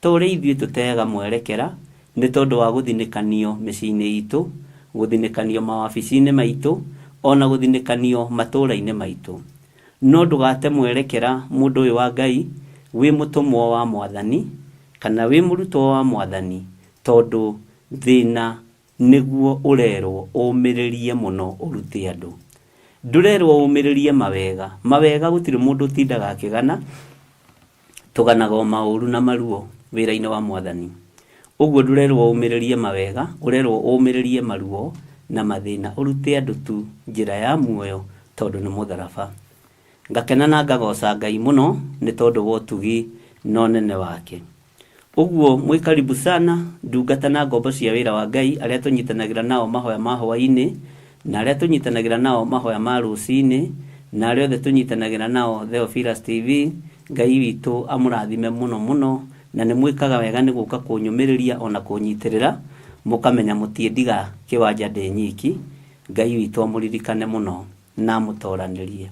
ta ũrĩa ithuĩ tũteaga mwerekera nĩ tondũ wa gũthinĩkanio mĩciĩ-inĩ itũ, gũthinĩkanio mawabici-inĩ maitũ, o na gũthinĩkanio matũũra-inĩ maitũ. No ndũgate mwerekera mũndũ ũyũ wa Ngai, wĩ mũtũmwo wa Mwathani, kana wĩ mũrutwo wa Mwathani, tondũ thĩna nĩguo ũrerwo ũmĩrĩrie mũno ũrute andũ. Ndũrerwo ũmĩrĩrie mawega. Mawega gũtirĩ mũndũ ũtindaga akĩgana, tũganaga o maũru na maruo wĩra-inĩ wa Mwathani. Ũguo ndũrerwo ũmĩrĩrie mawega, ũrerwo ũmĩrĩrie maruo na mathĩna ũrute andũ tu njĩra ya muoyo tondũ nĩ mũtharaba. Ngakena na ngagoca Ngai mũno nĩ tondũ wa ũtugi na ũnene wake. Ũguo mwĩ karibu sana ndungata na ngombo cia wĩra wa Ngai arĩa tũnyitanagĩra nao mahoya ma hwaĩ-inĩ na arĩa tũnyitanagĩra nao mahoya ma rũcinĩ na arĩa othe tũnyitanagĩra nao Theophilus TV, Ngai witũ amũrathime mũno mũno na nĩ mwĩkaga wega nĩ gũka kũnyũmĩrĩria ona kũnyitĩrĩra mũkamenya mũtiĩndiga kĩwanja ndĩ nyiki. Ngai witũ amũririkane mũno na amũtoranĩrie.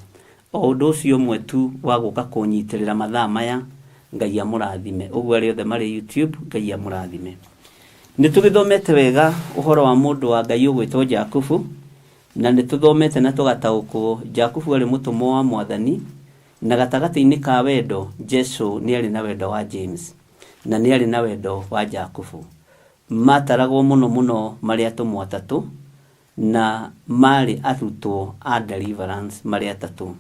O ũndũ ũcio ũmwe tu wa gũka kũnyitĩrĩra mathaa maya, Ngai amũrathime. Ũguo arĩa othe marĩ YouTube, Ngai amũrathime. Nĩ tũgĩthomete wega ũhoro wa mũndũ wa Ngai ũgwĩtwo Jakubu, na nĩ tũthomete na tũgataũkwo Jakubu arĩ mũtũmwo wa Mwathani, na gatagatĩ-inĩ ka wendo, Jesu nĩ arĩ na wendo wa James, na nĩ arĩ na wendo wa Jakubu. Mataragwo mũno mũno marĩ atũmwo atatũ, na maarĩ arutwo a deliverance marĩ atatũ.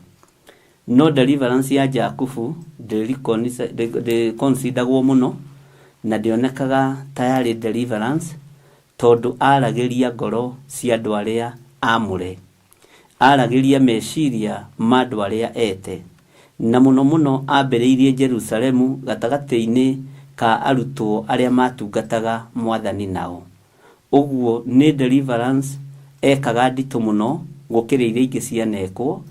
No deliverance ya Jakubu ndĩconsideragwo mũno na ndĩonekaga ta yarĩ deliverance tondũ aragĩria ngoro cia andũ arĩa amũre, aragĩria meciria ma andũ arĩa ete, na mũno mũno ambĩrĩirie Jerusalemu gatagatĩ-inĩ ka arutwo arĩa matungataga Mwathani nao. Ũguo nĩ deliverance ekaga nditũ mũno gũkĩra iria ingĩ cianekwo,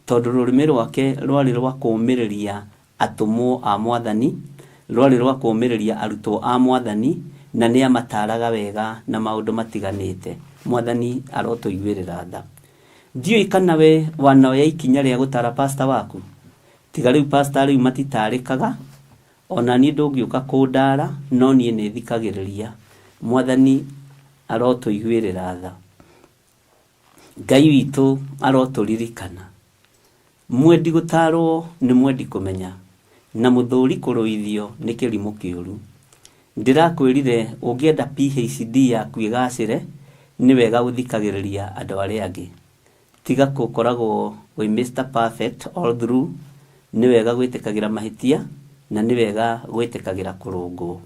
tondũ rũrĩmĩ rwake rwarĩ rwa kũũmĩrĩria atũmwo a Mwathani, rwarĩ rwa kũũmĩrĩria arutwo a Mwathani, na nĩ amataaraga wega na maũndũ matiganĩte. Mwathani arotũiguĩrĩra tha. Ndiũĩ kana we wanoya ikinya rĩa gũtaara pastor waku? Tiga rĩu pastor rĩu matitarĩkaga, O na niĩ ndũngĩũka kũndaara, no niĩ nĩthikagĩrĩria. Mwathani arotũiguĩrĩra tha. Ngai witũ arotũririkana. Mwendi gũtaarwo nĩ mwendi kũmenya, na mũthũũri kũrũithio nĩ kĩrimũ kĩũru. Ndĩrakwĩrire ũngĩenda PhD yaku ĩgacĩre, nĩ wega gũthikagĩrĩria andũ arĩa angĩ. Tiga gũkoragwo wĩ Mister Perfect all through, nĩ wega gwĩtĩkagĩra mahĩtia na nĩ wega gwĩtĩkagĩra kũrũngwo.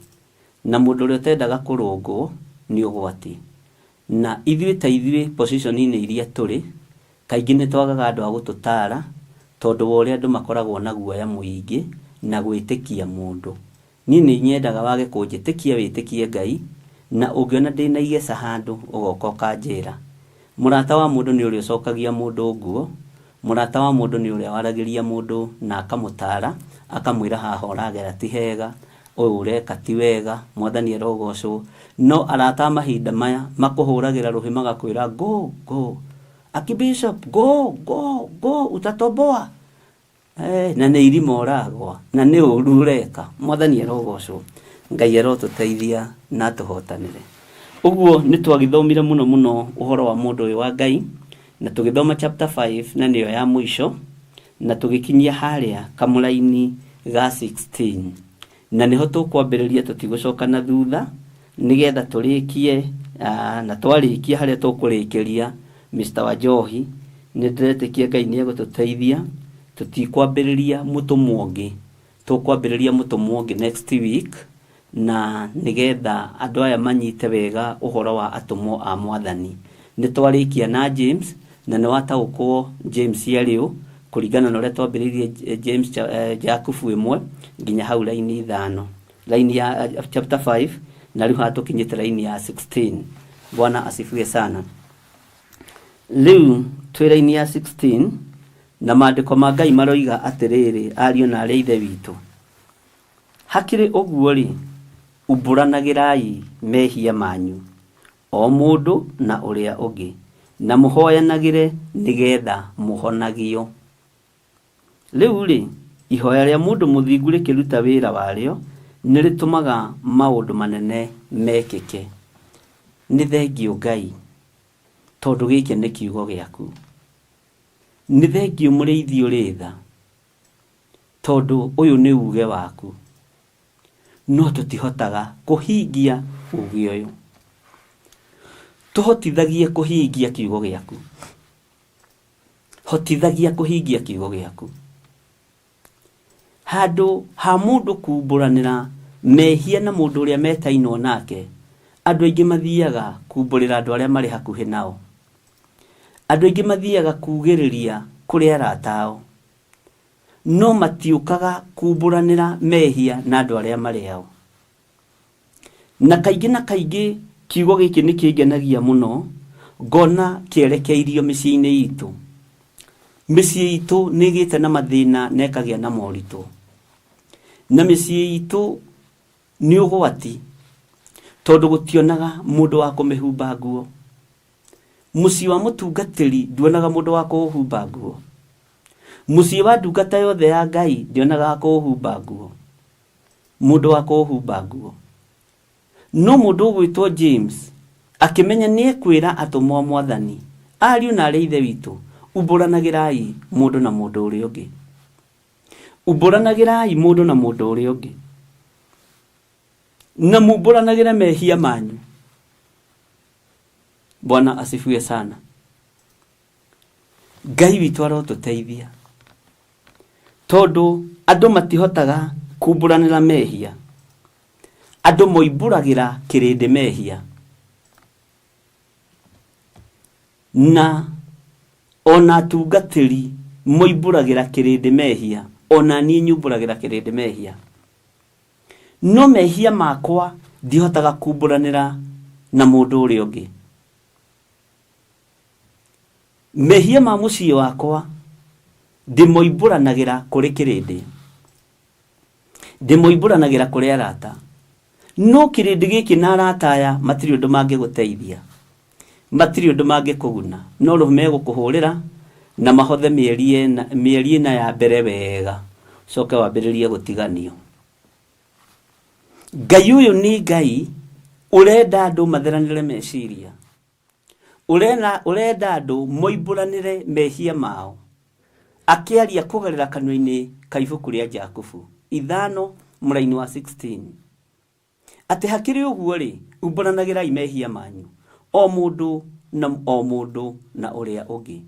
Na mũndũ ũrĩa ũtendaga kũrũngwo nĩ ũgwati. Na ithuĩ ta ithuĩ position inĩ iria tũrĩ, kaingĩ nĩ twagaga andũ a gũtũtaara tondũ wa ũrĩa andũ makoragwo na guoya mũingĩ na gwĩtĩkia mũndũ. Niĩ nĩ nyendaga wage kũnjĩtĩkia wĩtĩkie Ngai, na ũngĩona ndĩna igeca handũ ũgoka ũkanjĩra. Mũrata wa mũndũ nĩ ũrĩa ũcokagia mũndũ nguo, mũrata wa mũndũ nĩ ũrĩa waragĩria mũndũ na akamũtaara, akamwĩra haha ũragera ti hega, ũũ ũreka ti wega, Mwathani arogocwo. No arata a mahinda maya makũhũragĩra rũhĩ magakwĩra go, go, Archbishop go, go, go, utatoboa. Eh, na nĩ irima ũragwa na nĩ ũru ũreka. Mwathani arogocwo. Ngai arotũteithia na atũhotanĩre. Ũguo nĩ twagĩthomire mũno mũno ũhoro wa mũndũ ũyũ wa Ngai, na tũgĩthoma chapter 5 na nĩyo ya mũico, na tũgĩkinyia harĩa kamũraini ga 16, na nĩho tũkwambĩrĩria, tũtigũcoka na thutha nĩgetha tũrĩkie, na twarĩkia harĩa tũkũrĩkĩria Mr. Wanjohi, nĩ ndĩretĩkia Ngai nĩ egũtũteithia, tũtikwambĩrĩria mũtũmwo ũngĩ, tũkwambĩrĩria mũtũmwo ũngĩ next week, na nĩgetha andũ aya manyite wega ũhoro wa atũmwo a Mwathani. Nĩ twarĩkia na James, na nĩ wataũkwo James arĩ ũ, kũringana na ũrĩa twambĩrĩirie James Jakubu 1 nginya hau raini 5, raini ya chapter 5, na rĩu haha tũkinyĩte raini ya 16. Bwana asifiwe sana. Rĩu twĩ raini ya 16, na maandĩko ma Ngai maroiga atĩrĩrĩ, ariũ na aarĩ a Ithe witũ, hakĩrĩ ũguo-rĩ, umbũranagĩrai mehia manyu o mũndũ na ũrĩa ũngĩ, na mũhoyanagĩre nĩgetha mũhonagio. Rĩu rĩ, ihoya rĩa mũndũ mũthingu rĩkĩruta wĩra warĩo, nĩ rĩtũmaga maũndũ manene mekĩke. Nĩ thengiũ Ngai, tondũ gĩkĩ nĩ kiugo gĩaku. Nĩ thengiũ mũrĩithi ũrĩ tha, tondũ ũyũ nĩ uge waku. No tũtihotaga kũhingia uge ũyũ. Tũhotithagie kũhingia kiugo gĩaku. Hotithagia kũhingia kiugo gĩaku. Handũ ha mũndũ kumbũranĩra mehia na mũndũ ũrĩa metainwo nake, andũ aingĩ mathiaga kumbũrĩra andũ arĩa marĩ hakuhĩ nao. Andũ aingĩ mathiaga kugĩrĩria kũrĩ arata ao, no matiũkaga kumbũranĩra mehia na andũ arĩa marĩ ao. Na kaingĩ na kaingĩ kiugo gĩkĩ nĩ kĩngenagia mũno, ngona kĩerekeirio mĩciĩ-inĩ itũ. Mĩciĩ itũ nĩ ĩgĩte na mathĩna na ĩkagĩa na moritũ. Na mĩciĩ itũ nĩ ũgwati, tondũ gũtionaga mũndũ wa kũmĩhumba nguo. Mũciĩ wa mũtungatĩri nduonaga mũndũ wa kũũhumba nguo. Mũciĩ wa ndungata yothe ya Ngai ndĩonaga wa kũũhumba nguo. Mũndũ wa kũũhumba nguo. No mũndũ ũgwĩtwo James akĩmenya nĩ ekwĩra atũmwo a Mwathani, ariũ na arĩ a Ithe witũ, umbũranagĩrai mũndũ na mũndũ ũrĩa ũngĩ. Umbũranagĩrai mũndũ na mũndũ ũrĩa ũngĩ. Na mumbũranagĩre mehia manyu. Bwana asifiwe sana. Ngai witũ arotũteithia. Tondũ andũ matihotaga kumbũranĩra mehia. Andũ moimbũragĩra kĩrĩndĩ mehia. Na ona atungatĩri moimbũragĩra kĩrĩndĩ mehia. Ona niĩ nyumbũragĩra kĩrĩndĩ mehia. No mehia makwa ndihotaga kumbũranĩra na mũndũ ũrĩa ũngĩ. Mehia ma mũciĩ wakwa ndĩmoimbũranagĩra kũrĩ kĩrĩndĩ. Ndĩmoimbũranagĩra kũrĩ arata. No kĩrĩndĩ gĩkĩ na arata aya matirĩ ũndũ mangĩgũteithia. Matirĩ ũndũ mangĩkũguna. No rũhĩ megũkũhũrĩra na mahothe mĩeri ĩna, mĩeri ĩna ya mbere wega. Ũcoke wambĩrĩrie gũtiganio. Ngai ũyũ nĩ Ngai ũrenda andũ matheranĩre meciria. Ũrena, ũrenda andũ moimbũranĩre mehia mao. Akĩaria kũgerera kanua-inĩ ka ibuku rĩa Jakubu ithano mũraini wa 16 atĩ hakĩrĩ ũguo-rĩ, umbũranagĩrai mehia manyu o mũndũ na o mũndũ na ũrĩa ũngĩ.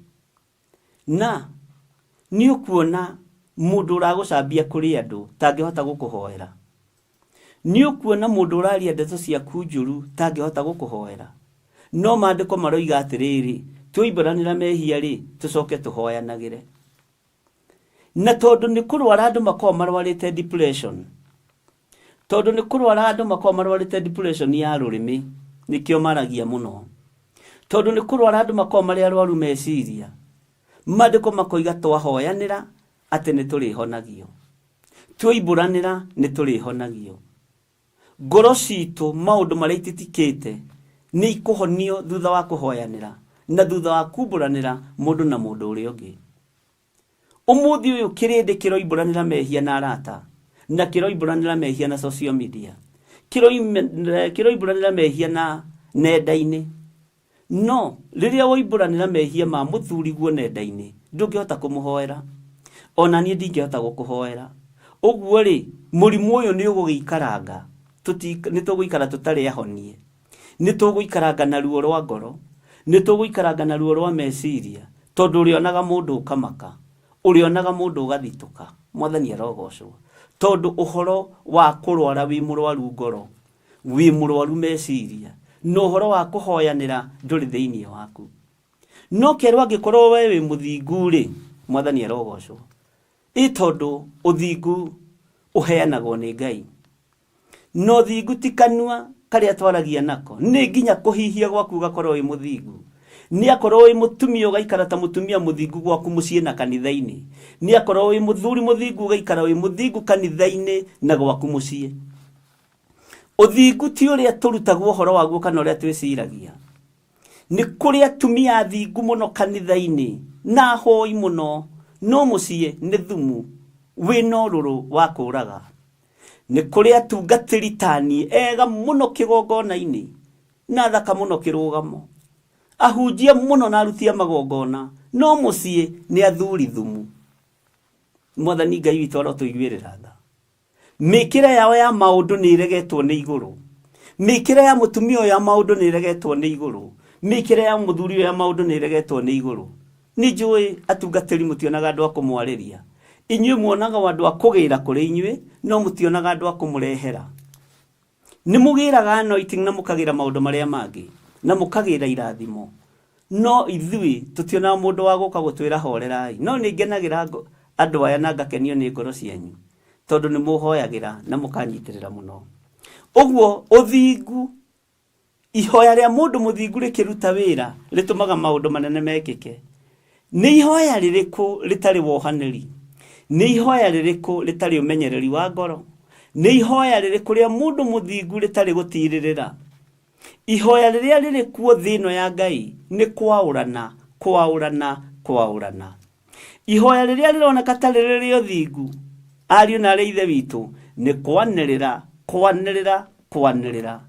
Na nĩ ũkuona mũndũ ũragũcambia kũrĩ andũ tangĩhota gũkũhoera. Nĩ ũkuona mũndũ ũraria ndeto ciaku njũru tangĩhota gũkũhoera. No maandĩko maroiga atĩrĩrĩ, twoimbũranĩra mehia-rĩ, tũcoke tũhoyanagĩre. Na tondũ nĩ kũrwara andũ makoragwo marwarĩte depression, tondũ nĩ kũrwara andũ makoragwo marwarĩte depression ya rũrĩmĩ, nĩkĩo maragia mũno. Tondũ nĩ kũrwara andũ makoragwo marĩ arwaru meciria, maandĩko makoiga twahoyanĩra atĩ nĩ tũrĩhonagio. Twoimbũranĩra nĩ tũrĩhonagio. Ngoro citũ maũndũ marĩa ititikĩte nĩ ikũhonio thutha wa kũhoyanĩra na thutha wa kumbũranĩra mũndũ na mũndũ ũrĩa ũngĩ. Ũmũthĩ ũyũ kĩrĩndĩ kĩroimbũranĩra mehia na arata na kĩroimbũranĩra mehia na social media, kĩroimbũranĩra mehia na nenda-inĩ. No rĩrĩa woimbũranĩra mehia ma mũthuriguo nenda-inĩ, ndũngĩhota kũmũhoera. Ona niĩ ndingĩhota gũkũhoera. Ũguo-rĩ, mũrimũ ũyũ nĩ ũgũgĩikaranga, nĩ tũgũikara tũtarĩ ahonie. Nĩ tũgũikaranga na ruo rwa ngoro, nĩ tũgũikaranga na ruo rwa meciria, tondũ ũrĩonaga mũndũ ũkamaka, ũrĩonaga mũndũ ũgathitũka. Mwathani arogocwo. Tondũ ũhoro wa kũrwara wĩ mũrwaru ngoro, wĩ mũrwaru meciria, na ũhoro wa kũhoyanĩra ndũrĩ thĩinĩ waku. No kerwo angĩkorwo we wĩ mũthingu-rĩ, Mwathani arogocwo. Ĩ tondũ ũthingu ũheanagwo nĩ Ngai. Na ũthingu ti kanua karĩa twaragia nako, nĩ nginya kũhihia gwaku ũgakorwo wĩ mũthingu. Nĩ akorwo wĩ mũtumia ũgaikara ta mũtumia mũthingu gwaku mũciĩ na kanitha-inĩ. Nĩ akorwo wĩ mũthuri mũthingu ũgaikara wĩ mũthingu kanitha-inĩ na gwaku mũciĩ. Ũthingu ti ũrĩa tũrutagwo ũhoro waguo kana ũrĩa twĩciragia. Nĩ kũrĩ atumia athingu mũno kanitha-inĩ na ahoi mũno, No mũciĩ nĩ thumu wĩna ũrũrũ wa kũraga. Nĩ kũrĩ atungatĩri tani ega mũno kĩgongona-inĩ na thaka mũno kĩrũgamo, ahunjia mũno na aruti a magongona, no mũciĩ nĩ athuri thumu. Mwathani Ngai witũ arotũiguĩrĩra tha. Mĩkĩre yao ya maũndũ nĩ ĩregetwo nĩ igũrũ. Mĩkĩre ya mũtumia ũyũ ya maũndũ nĩ ĩregetwo nĩ igũrũ. Mĩkĩre ya mũthuri ũyũ ya maũndũ nĩ ĩregetwo nĩ igũrũ. Nĩ njũĩ atungatĩri mũtionaga andũ a kũmwarĩria. Inyuĩ muonaga o andũ a kũgĩra kũrĩ inyuĩ, no mũtionaga andũ a kũmũrehera. Nĩ mũgĩraga anointing na mũkagĩra maũndũ marĩa mangĩ, na mũkagĩra irathimo. No ithuĩ tũtionaga mũndũ wa gũka gũtwĩra horerai. No nĩ ngenagĩra andũ aya na ngakenio nĩ ngoro cianyu, tondũ nĩ mũhoyagĩra na mũkanyitĩrĩra mũno. Ũguo ũthingu, ihoya rĩa mũndũ mũthingu rĩkĩruta wĩra, rĩtũmaga maũndũ manene mekĩke. Nĩ ihoya rĩrĩkũ rĩtarĩ wohanĩri? Nĩ ihoya rĩrĩkũ rĩtarĩ ũmenyereri wa ngoro? Nĩ ihoya rĩrĩkũ rĩa mũndũ mũthingu rĩtarĩ gũtirĩrĩra? Ihoya rĩrĩa rĩrĩ kuo thĩ ĩno ya Ngai nĩ kwaũrana, kwaũrana, kwaũrana. Ihoya rĩrĩa rĩroneka ta rĩrĩ rĩa ũthingu, ariũ na arĩ ithe witũ, nĩ kwanĩrĩra, kwanĩrĩra, kwanĩrĩra.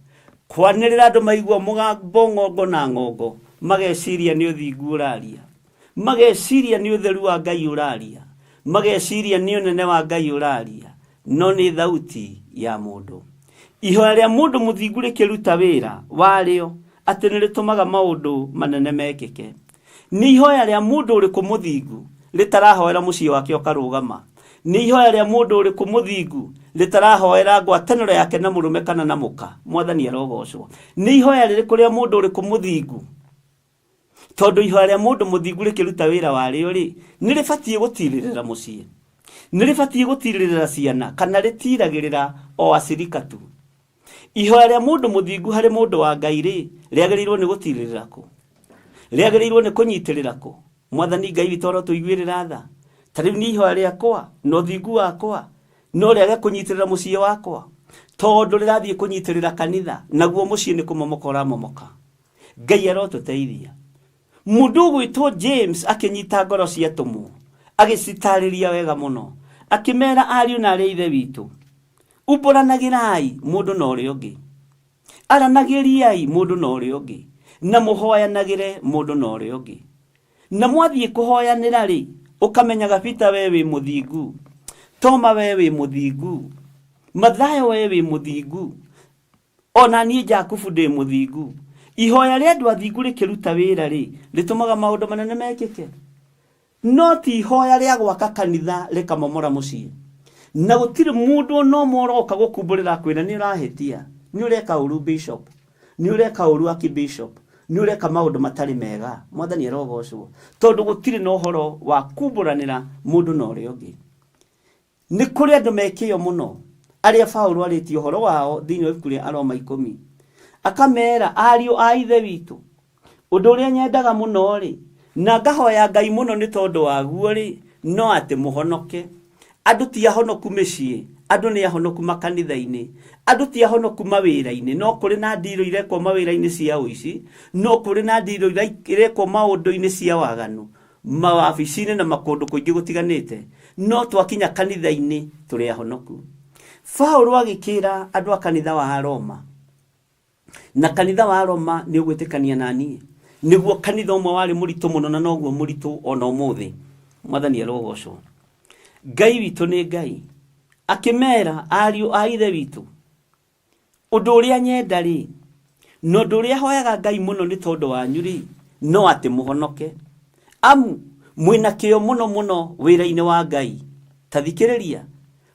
Kwanĩrĩra andũ maigua mũgambo ng'ongo na ng'ongo, mageciria nĩ ũthingu ũraria. Mageciria nĩ ũtheru wa Ngai ũraria. Mageciria nĩ ũnene wa Ngai ũraria. No nĩ thauti ya mũndũ. Ihoya rĩa mũndũ mũthingu rĩkĩruta wĩra warĩo atĩ nĩ rĩtũmaga maũndũ manene mekĩke. Nĩ ihoya rĩa mũndũ ũrĩkũ mũthingu rĩtarahoera mũciĩ wake ũkarũgama? Nĩ ihoya rĩa mũndũ ũrĩkũ mũthingu rĩtarahoera ngwatanĩro yake na mũrũme kana na mũka? Mwathani arogocwo. Nĩ ihoya rĩrĩkũ rĩa mũndũ ũrĩkũ mũthingu? Tondũ ihoya rĩa mũndũ mũthingu rĩkĩruta wĩra warĩo rĩ, nĩ rĩbatiĩ gũtirĩrĩra mũciĩ, nĩ rĩbatiĩ gũtirĩrĩra ciana, kana rĩtiragĩrĩra o acirika tu. Ihoya rĩa mũndũ mũthingu harĩ mũndũ wa Ngai rĩ, rĩagĩrĩirwo nĩ gũtirĩrĩra kũ? Rĩagĩrĩirwo nĩ kũnyitĩrĩra kũ? Mwathani Ngai witũ arotũiguĩrĩra tha. Ta rĩu nĩ ihoya rĩakwa na ũthingu wakwa no rĩage kũnyitĩrĩra mũciĩ wakwa, tondũ rĩrathiĩ kũnyitĩrĩra kanitha, naguo mũciĩ nĩ kũmomoka ũramomoka. Ngai arotũteithia. Mũndũ ũgwĩtwo James akĩnyita ngoro cia atũmwo, agĩcitarĩria wega mũno, akĩmera ariũ na arĩa ithe witũ, umbũranagĩrai mũndũ na ũrĩa ũngĩ, aranagĩriai mũndũ na ũrĩa ũngĩ, na mũhoyanagĩre mũndũ na ũrĩa ũngĩ. Na mwathiĩ kũhoyanĩra rĩ, ũkamenyaga Peter we wĩ mũthingu, Toma we wĩ mũthingu, Mathayo we wĩ mũthingu, ona niĩ Jakubu ndĩ mũthingu. Ihoya rĩa andũ athingu rĩkĩruta wĩra rĩ, rĩtũmaga maũndũ manene mekĩke. No ti ihoya rĩa gwaka kanitha rĩkamomora mũciĩ. Na gũtirĩ mũndũ ona ũmwe ũroka gũkumbũrĩra akwĩra nĩ ũrahĩtia, nĩ ũreka ũru bishop, nĩ ũreka ũru archbishop, nĩ ũreka maũndũ matarĩ mega. Mwathani arogocwo. Tondũ gũtirĩ na ũhoro wa kumbũranĩra mũndũ na ũrĩa ũngĩ. Nĩ kũrĩ andũ mekĩo mũno arĩa Paũlũ arĩtie ũhoro wao thĩinĩ wa ibuku rĩa Aroma 10. Akamera ariũ a ithe witũ, ũndũ ũrĩa nyendaga mũno rĩ, na ngahoya Ngai mũno nĩ tondũ waguo rĩ, no atĩ mũhonoke. Andũ ti ahonoku mĩciĩ, andũ nĩ ahonoku makanitha-inĩ, andũ ti ahonoku mawĩra-inĩ. No kũrĩ na ndirũ irekwo mawĩra-inĩ cia ũici, no kũrĩ na ndirũ irekwo maũndũ-inĩ cia waganu, mawabici-inĩ na makũndũ kũingĩ gũtiganĩte, no twakinya kanitha-inĩ tũrĩ ahonoku. Paũlũ agĩkĩra andũ a kanitha wa Roma, na kanitha wa Roma nĩ ũgwĩtĩkania na niĩ, nĩguo kanitha ũmwe warĩ mũritũ mũno na noguo mũritũ ona ũmũthĩ. Mwathani arogocwo. Ngai witũ nĩ Ngai. Akĩmera ariũ a ithe witũ, ũndũ ũrĩa nyenda rĩ, na ũndũ ũrĩa hoyaga Ngai mũno nĩ tondũ wanyu rĩ, no atĩ mũhonoke. Amu mwĩna kĩyo mũno mũno wĩra-inĩ wa Ngai. Ta thikĩrĩria,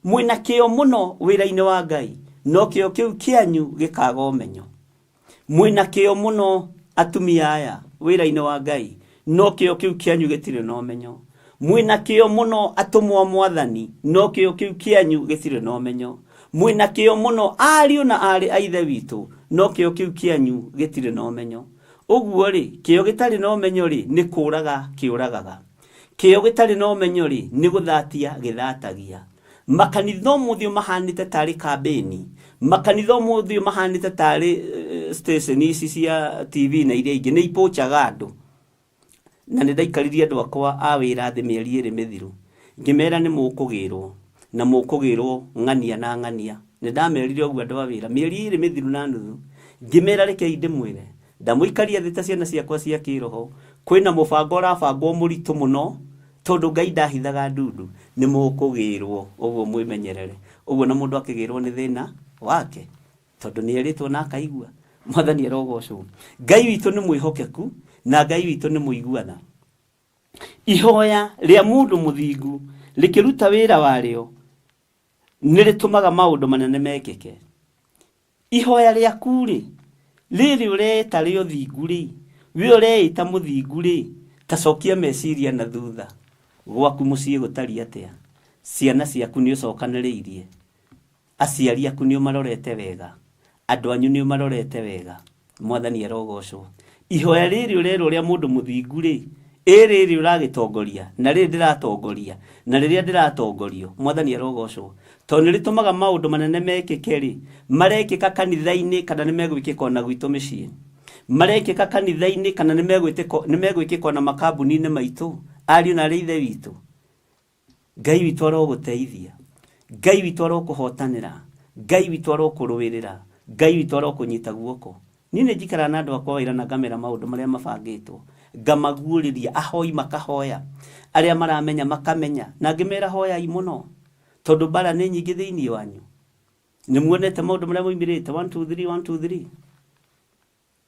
mwĩna kĩyo mũno wĩra-inĩ wa Ngai, no kĩyo kĩu kĩanyu gĩkaga ũmenyo. Mwĩna kĩyo mũno atumia aya wĩra-inĩ wa Ngai, no kĩyo kĩu kĩanyu gĩtirĩ na ũmenyo. Mwĩna kĩyo mũno atũmwo a Mwathani, no kĩyo kĩu kĩanyu gĩtirĩ na ũmenyo. Mwĩna kĩyo mũno ariũ na aarĩ a ithe witũ, no kĩyo kĩu kĩanyu gĩtirĩ na ũmenyo. Ũguo rĩ, kĩyo gĩtarĩ na ũmenyo rĩ, nĩ kũraga kĩũragaga. Kĩyo gĩtarĩ na ũmenyo rĩ, nĩ gũthatia gĩthatagia. Makanitha ũmũthĩ mahanĩte tarĩ kambĩni, makanitha ũmũthĩ mahanĩte tarĩ station ici cia TV na iria ingĩ, nĩ ipochaga andũ. Na nĩ ndaikaririe andũ akwa a wĩra thĩ mĩeri 2 mĩthiru, ngĩmera nĩ mũkũgĩrwo na mũkũgĩrwo ng'ania na ng'ania. Nĩ ndamerire ũguo andũ a wĩra mĩeri 2 mĩthiru na nuthu, ngĩmera rekei ndĩmwĩre, ndamũikaria thĩ ta ciana ciakwa cia kĩroho, kwĩna mũbango ũrabangwo mũritũ mũno, tondũ Ngai ndahithaga ndundu, nĩ mũkũgĩrwo ũguo mwĩmenyerere. Ũguo na mũndũ akĩgĩrwo nĩ thĩna wake, tondũ nĩ erĩtwo na akaigua. Mwathani arogocwo. Ngai witũ nĩ mwĩhokeku na Ngai witũ nĩ mũiguana. Ihoya rĩa mũndũ mũthingu rĩkĩruta wĩra warĩo nĩ rĩtũmaga maũndũ manene mekĩke. Ihoya rĩaku rĩ, rĩrĩ ũreĩta rĩa ũthingu rĩ, we ũreĩta mũthingu rĩ, ta cokia meciria na thutha. Gwaku mũciĩ gũtariĩ atĩa? Ciana ciaku nĩ ũcokanĩrĩirie? Aciari aku nĩ ũmarorete wega? Andũ anyu nĩ ũmarorete wega? Mwathani arogocwo. Ihoya rĩrĩ ũrerwo rĩa mũndũ mũthingu rĩ, ĩ rĩrĩ ũragĩtongoria, na rĩrĩ ndĩratongoria, na rĩrĩa ndĩratongorio, Mwathani arogocwo. Tondũ nĩ rĩtũmaga maũndũ manene mekĩke rĩ, marekĩka kanitha-inĩ kana nĩ megwĩkĩka ona gwitũ mĩciĩ? Marekĩka kanitha-inĩ kana nĩ megwĩkĩka ona makambuni-inĩ maitũ, ariũ na arĩ ithe witũ? Ngai witũ arogũteithia, Ngai witũ arokũhotanĩra, Ngai witũ arokũrũĩrĩra, Ngai witũ arokũnyita guoko. Niĩ nĩ njikaraga na andũ akwa wĩra na ngamera maũndũ marĩa mabangĩtwo, ngamaguũrĩria, ahoi makahoya, arĩa maramenya makamenya, na ngĩmera hoyai mũno, tondũ mbara nĩ nyingĩ thĩinĩ wanyu. Nĩ muonete maũndũ marĩa moimĩrĩte 1 2 3 1 2 3.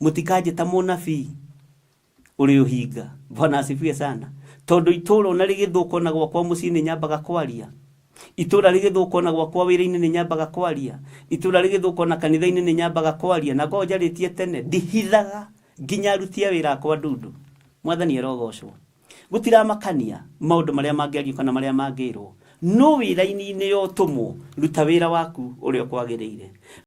Mũtikanjĩta mũnabii ũrĩ ũhinga. Bwana asifiwe sana. Tondũ itũũra ona rĩgĩthũka ona gwakwa mũciĩ nĩ nyambaga kwaria. Itũũra rĩgĩthũka ona gwakwa wĩra-inĩ nĩ nyambaga kwaria. Itũũra rĩgĩthũka ona kanitha-inĩ nĩ nyambaga kwaria. Na ngoragwo njarĩtie tene, ndihithaga nginya aruti a wĩra akwa ndundu. Mwathani arogocwo. Gũtiramakania maũndũ marĩa mangĩario kana marĩa mangĩrwo. No wĩra-inĩ ya ũtũmwo, ruta wĩra waku ũrĩa ũkwagĩrĩire.